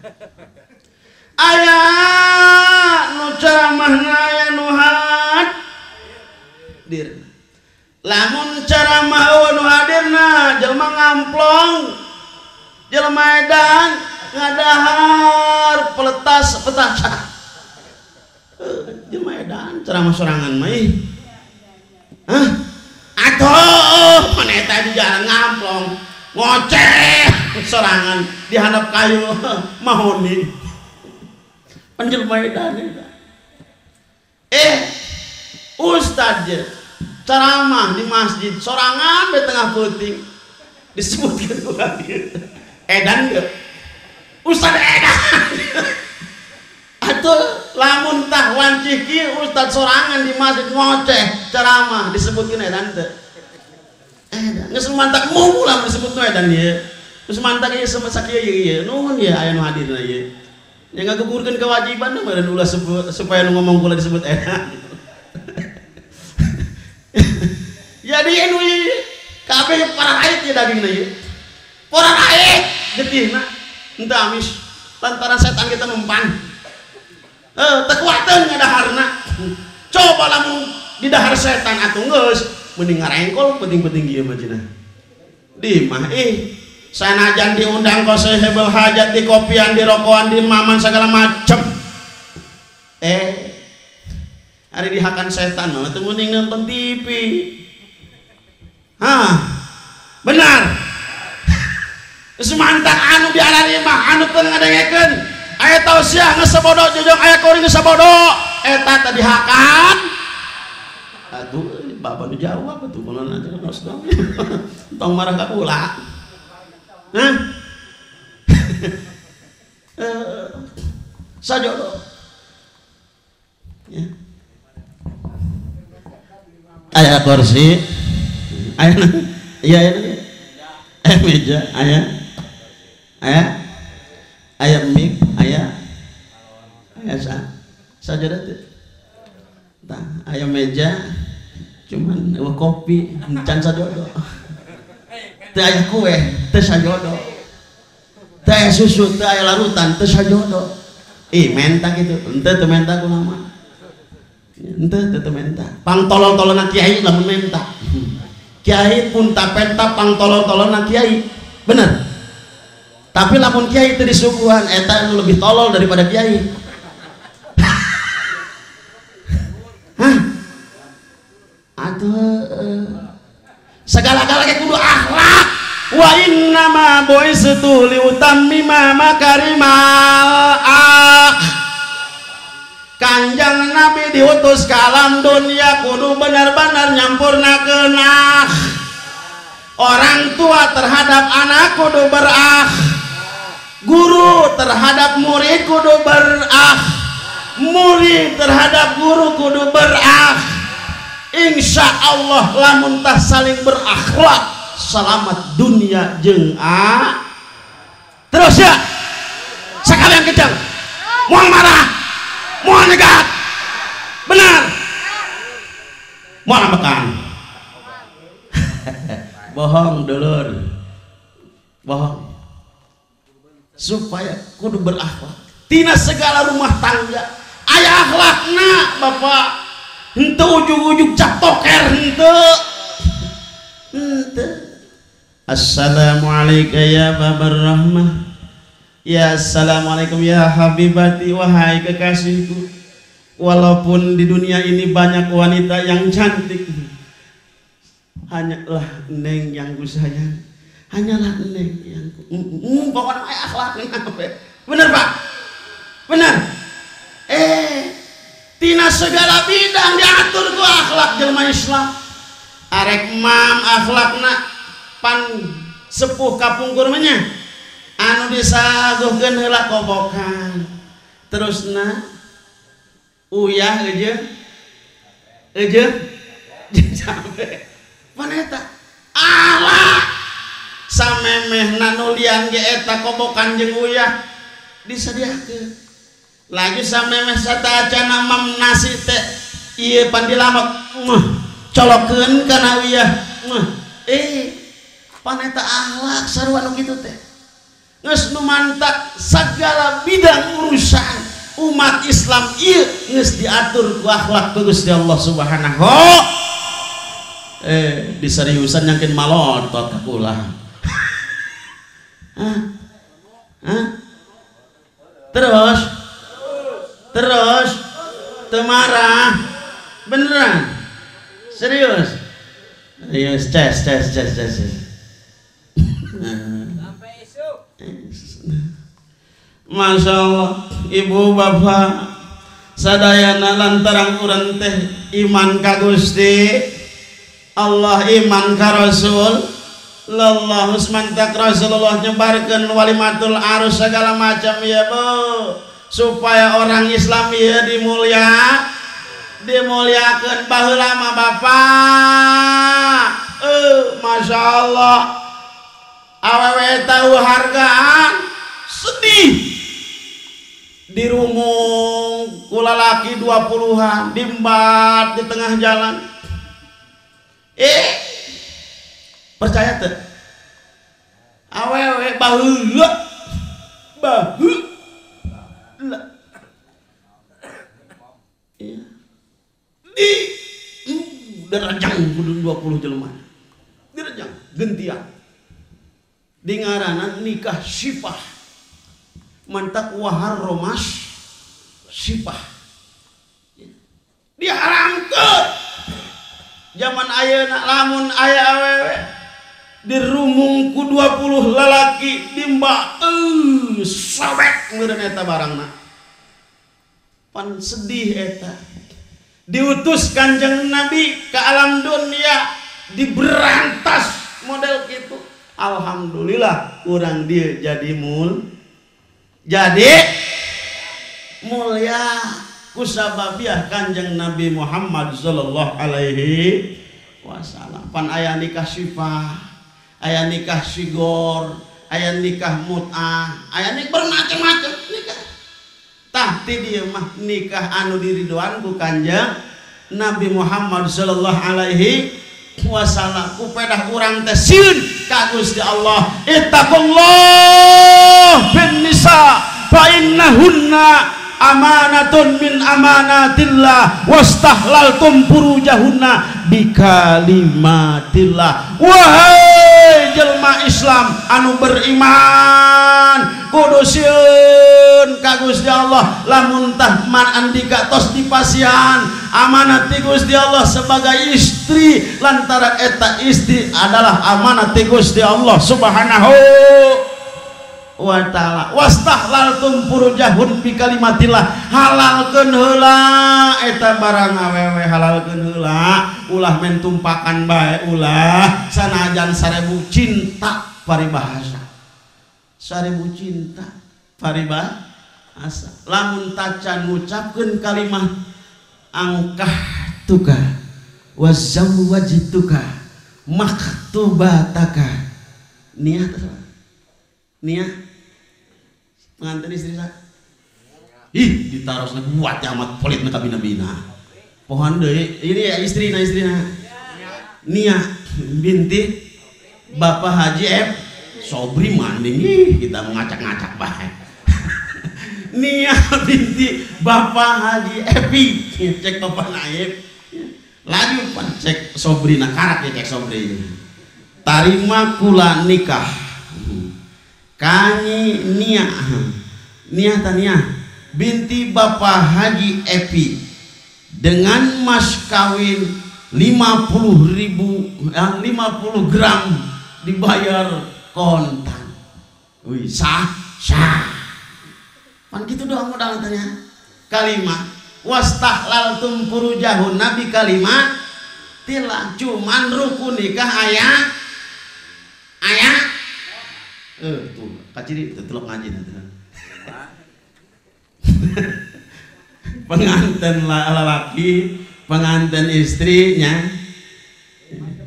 aya nu ceramahna, aya nu hadir. Lamun ceramah eueuh nu hadirna jelema ngamplong, jelema edan ngadahar peletas petasan. Jelema edan ceramah sorangan mah ih. Hah? Atuh mana eta di jalan ngamplong ngoceh sorangan di handap kayu mahoni. Pan jelema edan eta. Ustad je ceramah di masjid sorangan di tengah peuting disebutkeun urang ieu. Edan ge. Ustad edan. Atuh lamun tah wancih kieu ustad sorangan di masjid ngoceh ceramah disebutkeun edan teu. Edan geus mantak mung lamun disebutna edan ieu. Geus mantak ieu sakieu ieu. Nuhun ieu aya nu hadirna ieu. Nya ngagugurkeun kewajiban meureun ulah supaya nu ngomong kula disebut edan. Jadi anu ieu kabeh para ait ieu dagingna ieu. Para ait getihna henteu amis lantaran setan kita mempan. Tekuateun ngadaharna. Coba lamun didahar setan atuh geus mending ngarengkol penting-penting ieu mah cenah. Di mah ih sanajan diundang ka sahibul hajat di kopian, di rokokan, di maman segala macem. Hari dihakan setan mah teu mending nonton TV. Hah? Benar. Geus mantak anu di arari mah anu teu ngadengekeun. Aya tausiah geus sabodo jojong aya kuring geus sabodo eta tadi hakan. Atuh bapak nu jawab atuh kunaon aja geus dong. Tong marah ka kula. Hah? Sajodo. Ya. Aya kursi. Aya iya aya. Aya meja, aya. Aya. Aya mic, aya. Aya sajadah teu. Tah, aya meja cuman eueuh kopi, can sajodo. Teu aya kue, teu sajodo. Teu aya susu, teu aya larutan, teu sajodo. Ih, menta kitu. Henteu teu menta kumaha. Henteu teu menta. Pang tolol-tololna kiai lamun menta. Kiai pun tak penta pang tolol-tololna kiai. Bener. Tapi lamun kiai teu disuguhan eta anu lebih tolol daripada kiai. Hah? Atuh segala-gala ge kudu akhlak. Wa inna ma bu'istu liutammima makarimal akh. Kanjeng Nabi diutus ke alam dunia kudu benar-benar nyampurnakeun akh. Orang tua terhadap anak kudu berakh. Guru terhadap murid kudu berakh. Murid terhadap guru kudu berakh. Insya Allah lamun tah saling berakhlak selamat dunia jeung a. Terus ya sekalian kejang moal marah, moal nyegat, benar, moal ambekan. Bohong dulur, bohong. Supaya kudu berakhlak tina segala rumah tangga aya akhlakna bapak. Henteu ujug-ujug cap toker henteu. Henteu. Assalamualaikum ya babar rahmah. Ya assalamualaikum ya habibati, wahai kekasihku. Walaupun di dunia ini banyak wanita yang cantik, hanyalah neng yang ku sayang. Hanyalah neng yang ku pokoknya aya akhlakna. Bener Pak? Bener. Dina segala bidang diatur ku akhlak jelema Islam. Arek mam akhlakna pan sepuh kapungkur mah nya. Anu disaguhkeun heula kobokan. Terusna uyah eujeung eujeung cabe. Pan eta akhlak samemehna nu lian ge eta kobokan jeung uyah disadiakeun. Lagi samemeh satacana mam nasi teh ieu pan dilamok colokeun kana uyah. Pan eta akhlak sarua nu kitu teh. Geus nu mantak segala bidang urusan umat Islam ieu geus diatur ku akhlak ku Gusti Allah Subhanahu. Diseriusan nyangkin malotot ka kula. Hah? Hah? Terus terus teu marah beneran serius serius ces ces ces ces. Sampai esok. Masya Allah ibu bapak sadayana lantaran urang teh iman ka Gusti Allah, iman ka Rasul Allah, mantak Rasulullah nyebarkeun walimatul arus segala macam ya bu, supaya orang Islam ya dimuliakeun. Baheula mah bapak Masya Allah awewe tahu hargaan sedih dirumung ku lalaki 20-an dimbat di tengah jalan. Percaya teu awewe baheula baheula di derajang kudu 20 jelema direjang gentian di ngaranan nikah sifah mantak wahar romas sifah diharamkeun zaman ayeuna. Lamun aya awewe dirumung ku 20 lalaki dimbak sobek meureun eta barangna pan sedih eta. Diutus Kanjeng Nabi ke alam dunia diberantas model gitu. Alhamdulillah urang dia jadi mulia kusababiah Kanjeng Nabi Muhammad sallallahu alaihi wasallam. Pan aya nikah sifah, aya nikah sigor, aya nikah mut'ah, aya nikah bermacam-macam nikah. Tah ti dieu mah nikah anu diridoan ku Kanjeng Nabi Muhammad sallallahu alaihi wasallam. Ku pedah urang teh sieun ka Gusti Allah. Ittaqullah bin nisa fa innahunna amanatun min amanatillah wastahlaltum furujahunna bikalimatillah. Wahai jelma Islam anu beriman kudu sieun ka Gusti Allah. Lamun tah man andika tos dipasihan amanat ti Gusti Allah sebagai istri, lantaran eta istri adalah amanat ti Gusti Allah Subhanahu wa ta'ala. Wastahlaltum furujahun bi kalimatillah, halalkeun heula eta barang awewe, halalkeun heula, ulah men tumpakan bae, ulah sanajan 1000 cinta paribahasa, 1000 cinta paribahasa. Lamun tacan ngucapkeun kalimah angkah tuka wa zawwajtuka maktubataka, niat niat pengantin istri saya ih ditaros buat amat pelit na kabina-bina pohon deui ini ya istrina Nia binti Bapak Haji F Sobri manding ih kita mengacak-ngacak bae. Nia binti Bapak Haji Epi cek Bapak Naib lagi pan cek Sobri na karak ya cek Sobri tarima kula nikah kanyi Nia Nia Tania binti Bapak Haji Epi dengan mas kawin 50.000 50 gram dibayar kontan. Wih, sah sah. Pan gitu doang modal tanya. Kalimat Wastahlaltum furujahunna bi kalimatillah. Cuman rukun nikah aya aya tuh kaciri telok ngaji nanti. Pengantin lelaki, pengantin istrinya,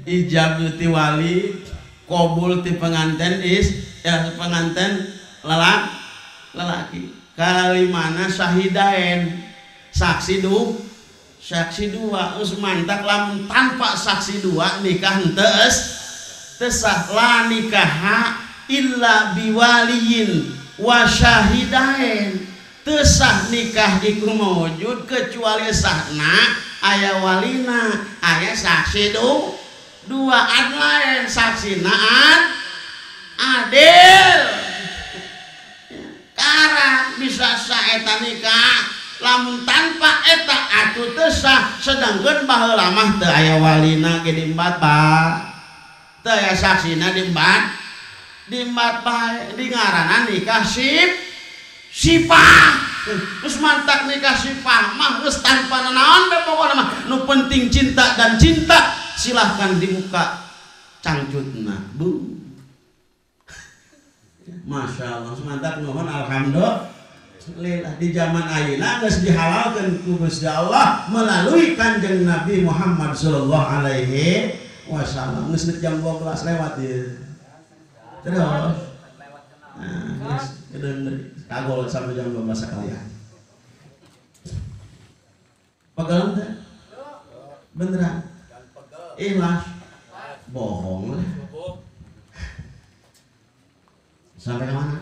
ijab ti wali, kobul ti pengantin is, ya pengantin lelaki. Kalimana syahidain, saksi saksi dua. Geus mantak lamun tanpa saksi dua nikah henteu teu sah. La nikaha illa biwaliyin wa syahidain. Teu sah nikah iku mawujud kecuali sahna aya walina, aya saksi dua, adlain saksina adil. Karang bisa sah eta nikah lamun tanpa eta atuh teu sah. Sedangkeun baheula mah teu aya walina ge diembat bae, teu aya saksina diembat bae, di ngaranna nikah sipah. Geus mantak nikah sipah mah geus tanpa nanaon be pokona mah nu penting cinta dan cinta. Silahkan dibuka cangcutna bu. Masya Allah, mantap nuhun alhamdulillah. Di zaman ayeuna geus dihalalkeun ku Gusti Allah melalui Kanjeng Nabi Muhammad sallallahu alaihi wasallam. Geus jam 12 lewat ieu. Terus nah, geus kagol sampai jam 12 sekalian. Pegang teh? Beneran? Ikhlas? Bohong lah. Sampai ke mana?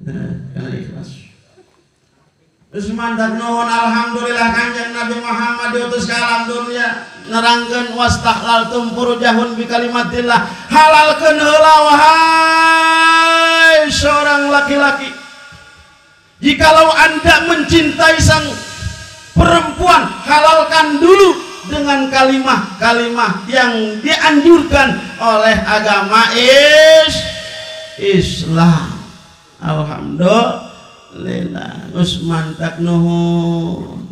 Karena ikhlas. Terus mandat nuhun alhamdulillah Kanjeng Nabi Muhammad diutus ke alam dunia nerangkeun wastahlaltum furujahun bi kalimatillah. Halalkeun heula wahai seorang laki-laki. Jikalau Anda mencintai sang perempuan, halalkan dulu dengan kalimah-kalimah yang dianjurkan oleh agama Islam. Alhamdulillah. Geus mantak nuhun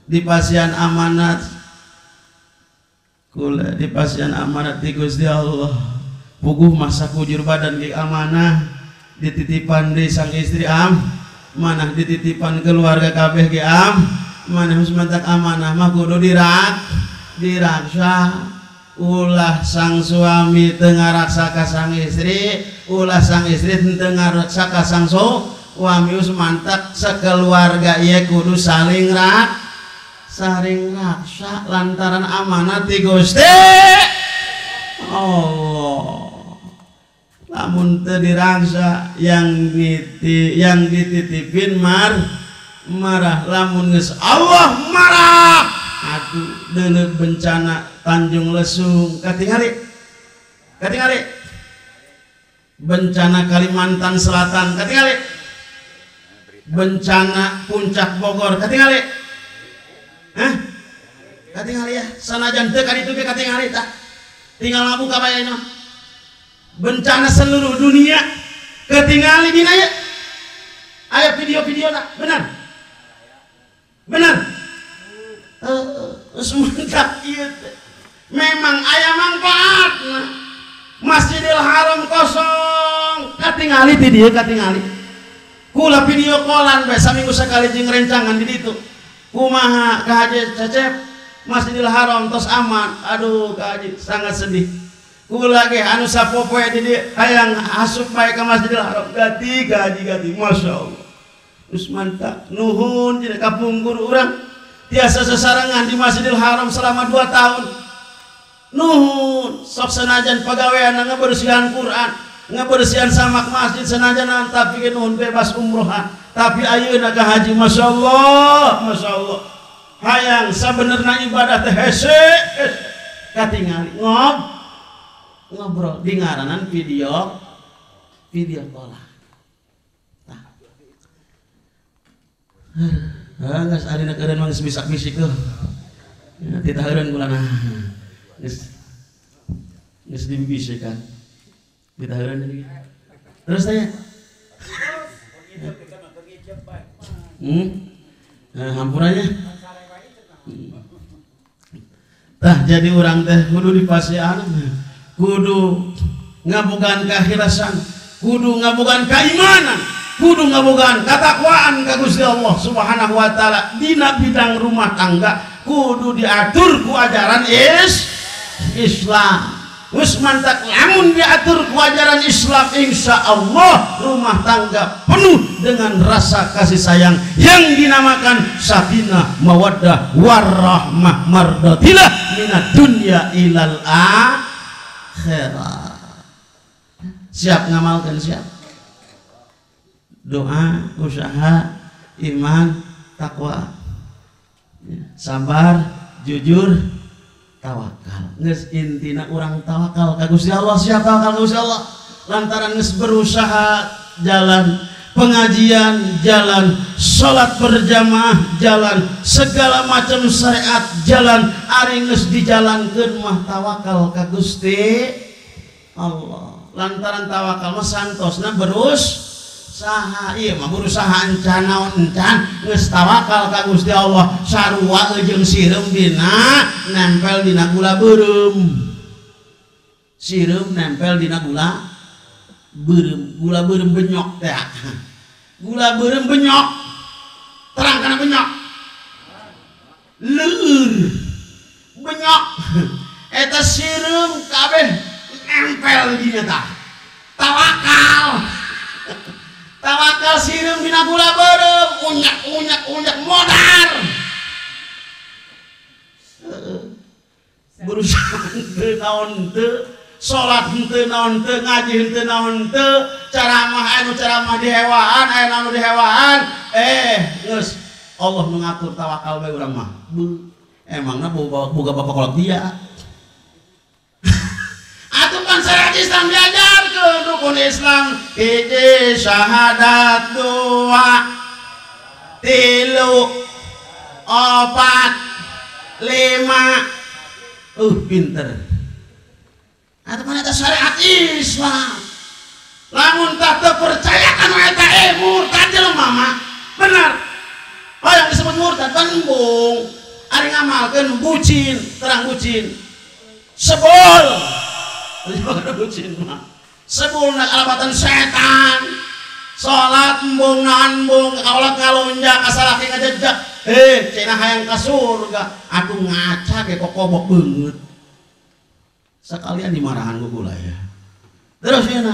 di pasian amanat kula, di pasian amanat di Gusti Allah. Puguh masa kujur badan ge amanah, dititipan di sang istri am manah, dititipan keluarga kabeh ge am manah. Geus mantak amanah mah kudu diraksa. Ulah sang suami teu ngaraksa ka sang istri, ulah sang istri teu ngaraksa ka sang suami. Geus mantak sekeluarga ieu kudu saling raksa lantaran amanah ti Gusti Allah. Lamun teu diraksa yang dititipin marah. Lamun geus Allah marah. Aduh, deuleu bencana Tanjung Lesung katingali, katingali. Bencana Kalimantan Selatan katingali. Bencana Puncak Bogor katingali. Hah? Katingali ya, sanajan teu ka ditu ge katingali tah. Tinggal ngabuka bae mah. Bencana seluruh dunia katingali dina ya. Aya video-video tak? Benar? Benar? Semenjak ieu memang aya manfaatna. Masjidil Haram kosong katingali ti dieu katingali. Kula video callan bae saminggu sakali jeung rencangan di ditu. Kumaha ka Haji Cecep Masjidil Haram tos aman. Aduh ka Haji sangat sedih. Kula ge anu sapopoe di dieu hayang asup bae ka Masjidil Haram gati ka Haji gati. Masya Allah. Geus mantap nuhun jeung kapungkur urang tiasa sesarengan di Masjidil Haram selama 2 tahun. Nuhun sok senajan pagawean ngabersihan Quran, ngabersihan samak masjid senajan tapi nuhun bebas umrohan. Tapi ayeuna ka haji Masya Allah, Masya Allah. Hayang sabenerna ibadah teh hese katingali ngobrol di ngaranan video call. Tah. Geus ari eureun mah geus bisak-bisik tuh. Ya titah eureun kula nah. Geus dibisikan. Titah eureun deui. Terus tanya. Hampuranya. Tah jadi urang teh kudu dipasihan, kudu ngabogaan kakhirasan, kudu ngabogaan keimanan, kudu ngabogaan katakwaan ka Gusti Allah Subhanahu wa taala dina bidang rumah tangga kudu diatur ku ajaran Islam. Geus mantak lamun diatur ku ajaran Islam, insya Allah rumah tangga penuh dengan rasa kasih sayang yang dinamakan sakinah mawaddah warahmah mardatillah minad dunya ilal akhirah. Siap ngamalkan, siap doa, usaha, iman, takwa, sabar, jujur, tawakal. Geus intina urang tawakal ka Gusti Allah. Siap tawakal ka Gusti Allah lantaran geus berusaha jalan, pengajian jalan, salat berjamaah jalan, segala macam syariat jalan, ari geus dijalankeun mah tawakal ka Gusti Allah. Lantaran tawakal mah santosna berusaha, ieu mah berusaha encan naon encan geus tawakal ka Gusti Allah sarua jeung sireum dina nempel dina gula beureum. Sireum nempel dina gula beureum, gula beureum benyok teh. Gula beureum benyok. Terang kana benyok. Leur. Benyok. Eta sireum kabeh nempel dina tah. Tawakal. Tawakal sireum dina gula beureum, unyak unyak unyak modar. Berusaha henteu naon teu, salat henteu naon teu, ngaji henteu naon teu, ceramah anu ceramah dihewaan, aya anu dihewaan, geus Allah mengatur tawakal bae urang mah. Emangna boga bapak kolot dia. Atuh kan syariat Islam diajarkeun rukun Islam hiji syahadat 2 3 4 5. Pinter. Atuh kan eta syariat Islam. Lamun tak terpercaya kanu eta murtad jelema mah. Bener. Oh yang disebut murtad embung. Ari ngamalkeun bucin, terang bucin. Sebul. Bucin mah. Sebul nak alabatan setan. Salat embung naon embung, kaolat ngalonjak kasalaki ngajejak. Cenah hayang ka surga. Atuh ngaca ge kokobok beungeut. Sekalian dimarahan ku kula ya. Terus ya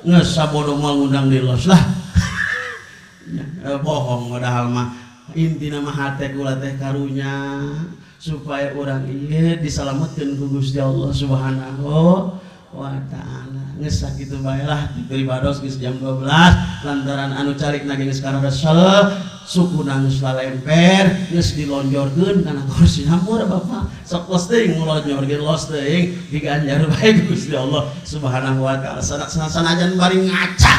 geus sabodo moal ngundang di los lah. Bohong padahal mah intina mah hate kula teh karunya supaya urang ieu disalametkeun ku Gusti Allah Subhanahu wa taala. Geus sakitu bae lah diberi bados geus jam 12 lantaran anu carikna geus kararesel sukuna geus lalemper geus dilonjorkeun kana kursi hampura bapak sok los teuing ngelonjorkeun los teuing diganjar bae Gusti Allah Subhanahu wa taala. Sanajan bari ngaca,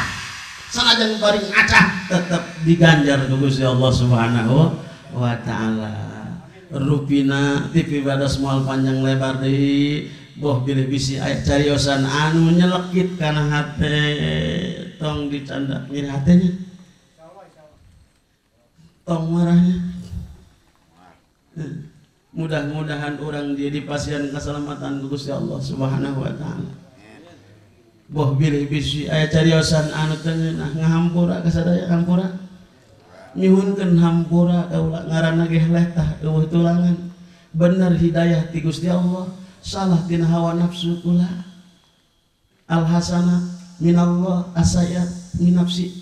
sanajan bari ngaca tetep diganjar ku Gusti Allah Subhanahu wa taala. Rupina TV bados moal panjang lebar deui boh bilih bisi aya cariosan anu nyelekit kana hate tong dicandak nyeri hatenya tong marahnya. Mudah-mudahan orang dia dipasihan keselamatan ku Gusti Allah Subhanahu wa taala. Boh bilih bisi aya cariosan anu teu ngeunah ngahampura ka sadaya hampura. Nyuhunkeun hampura kaula ngaranna ge letah eueuh tulangan. Bener hidayah ti Gusti Allah, salah tina hawa nafsu kula. Al hasanah minallah asayat min nafsi.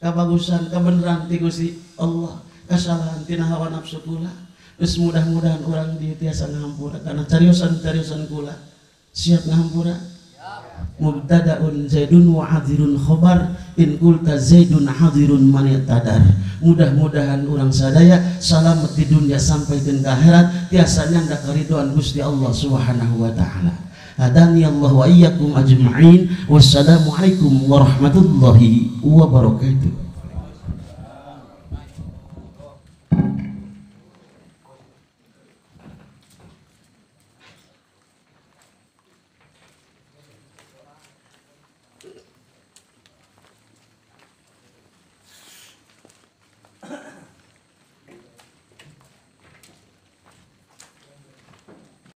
Kabagusan kebenaran ti Gusti Allah, kesalahan tina hawa nafsu kula. Geus mudah-mudahan urang dieu tiasa ngahampura kana cariosan-cariosan kula. Siap ngahampura? Mubtadaun zaidun wa hadirun khobar in qulta zaidun hadirun man yatadar. Mudah-mudahan urang sadaya salamet di dunia sampai ke akhirat tiasa nyandak keriduan Gusti Allah Subhanahu wa taala. Hadani Allah wa iyyakum ajma'in. Wassalamualaikum warahmatullahi wabarakatuh.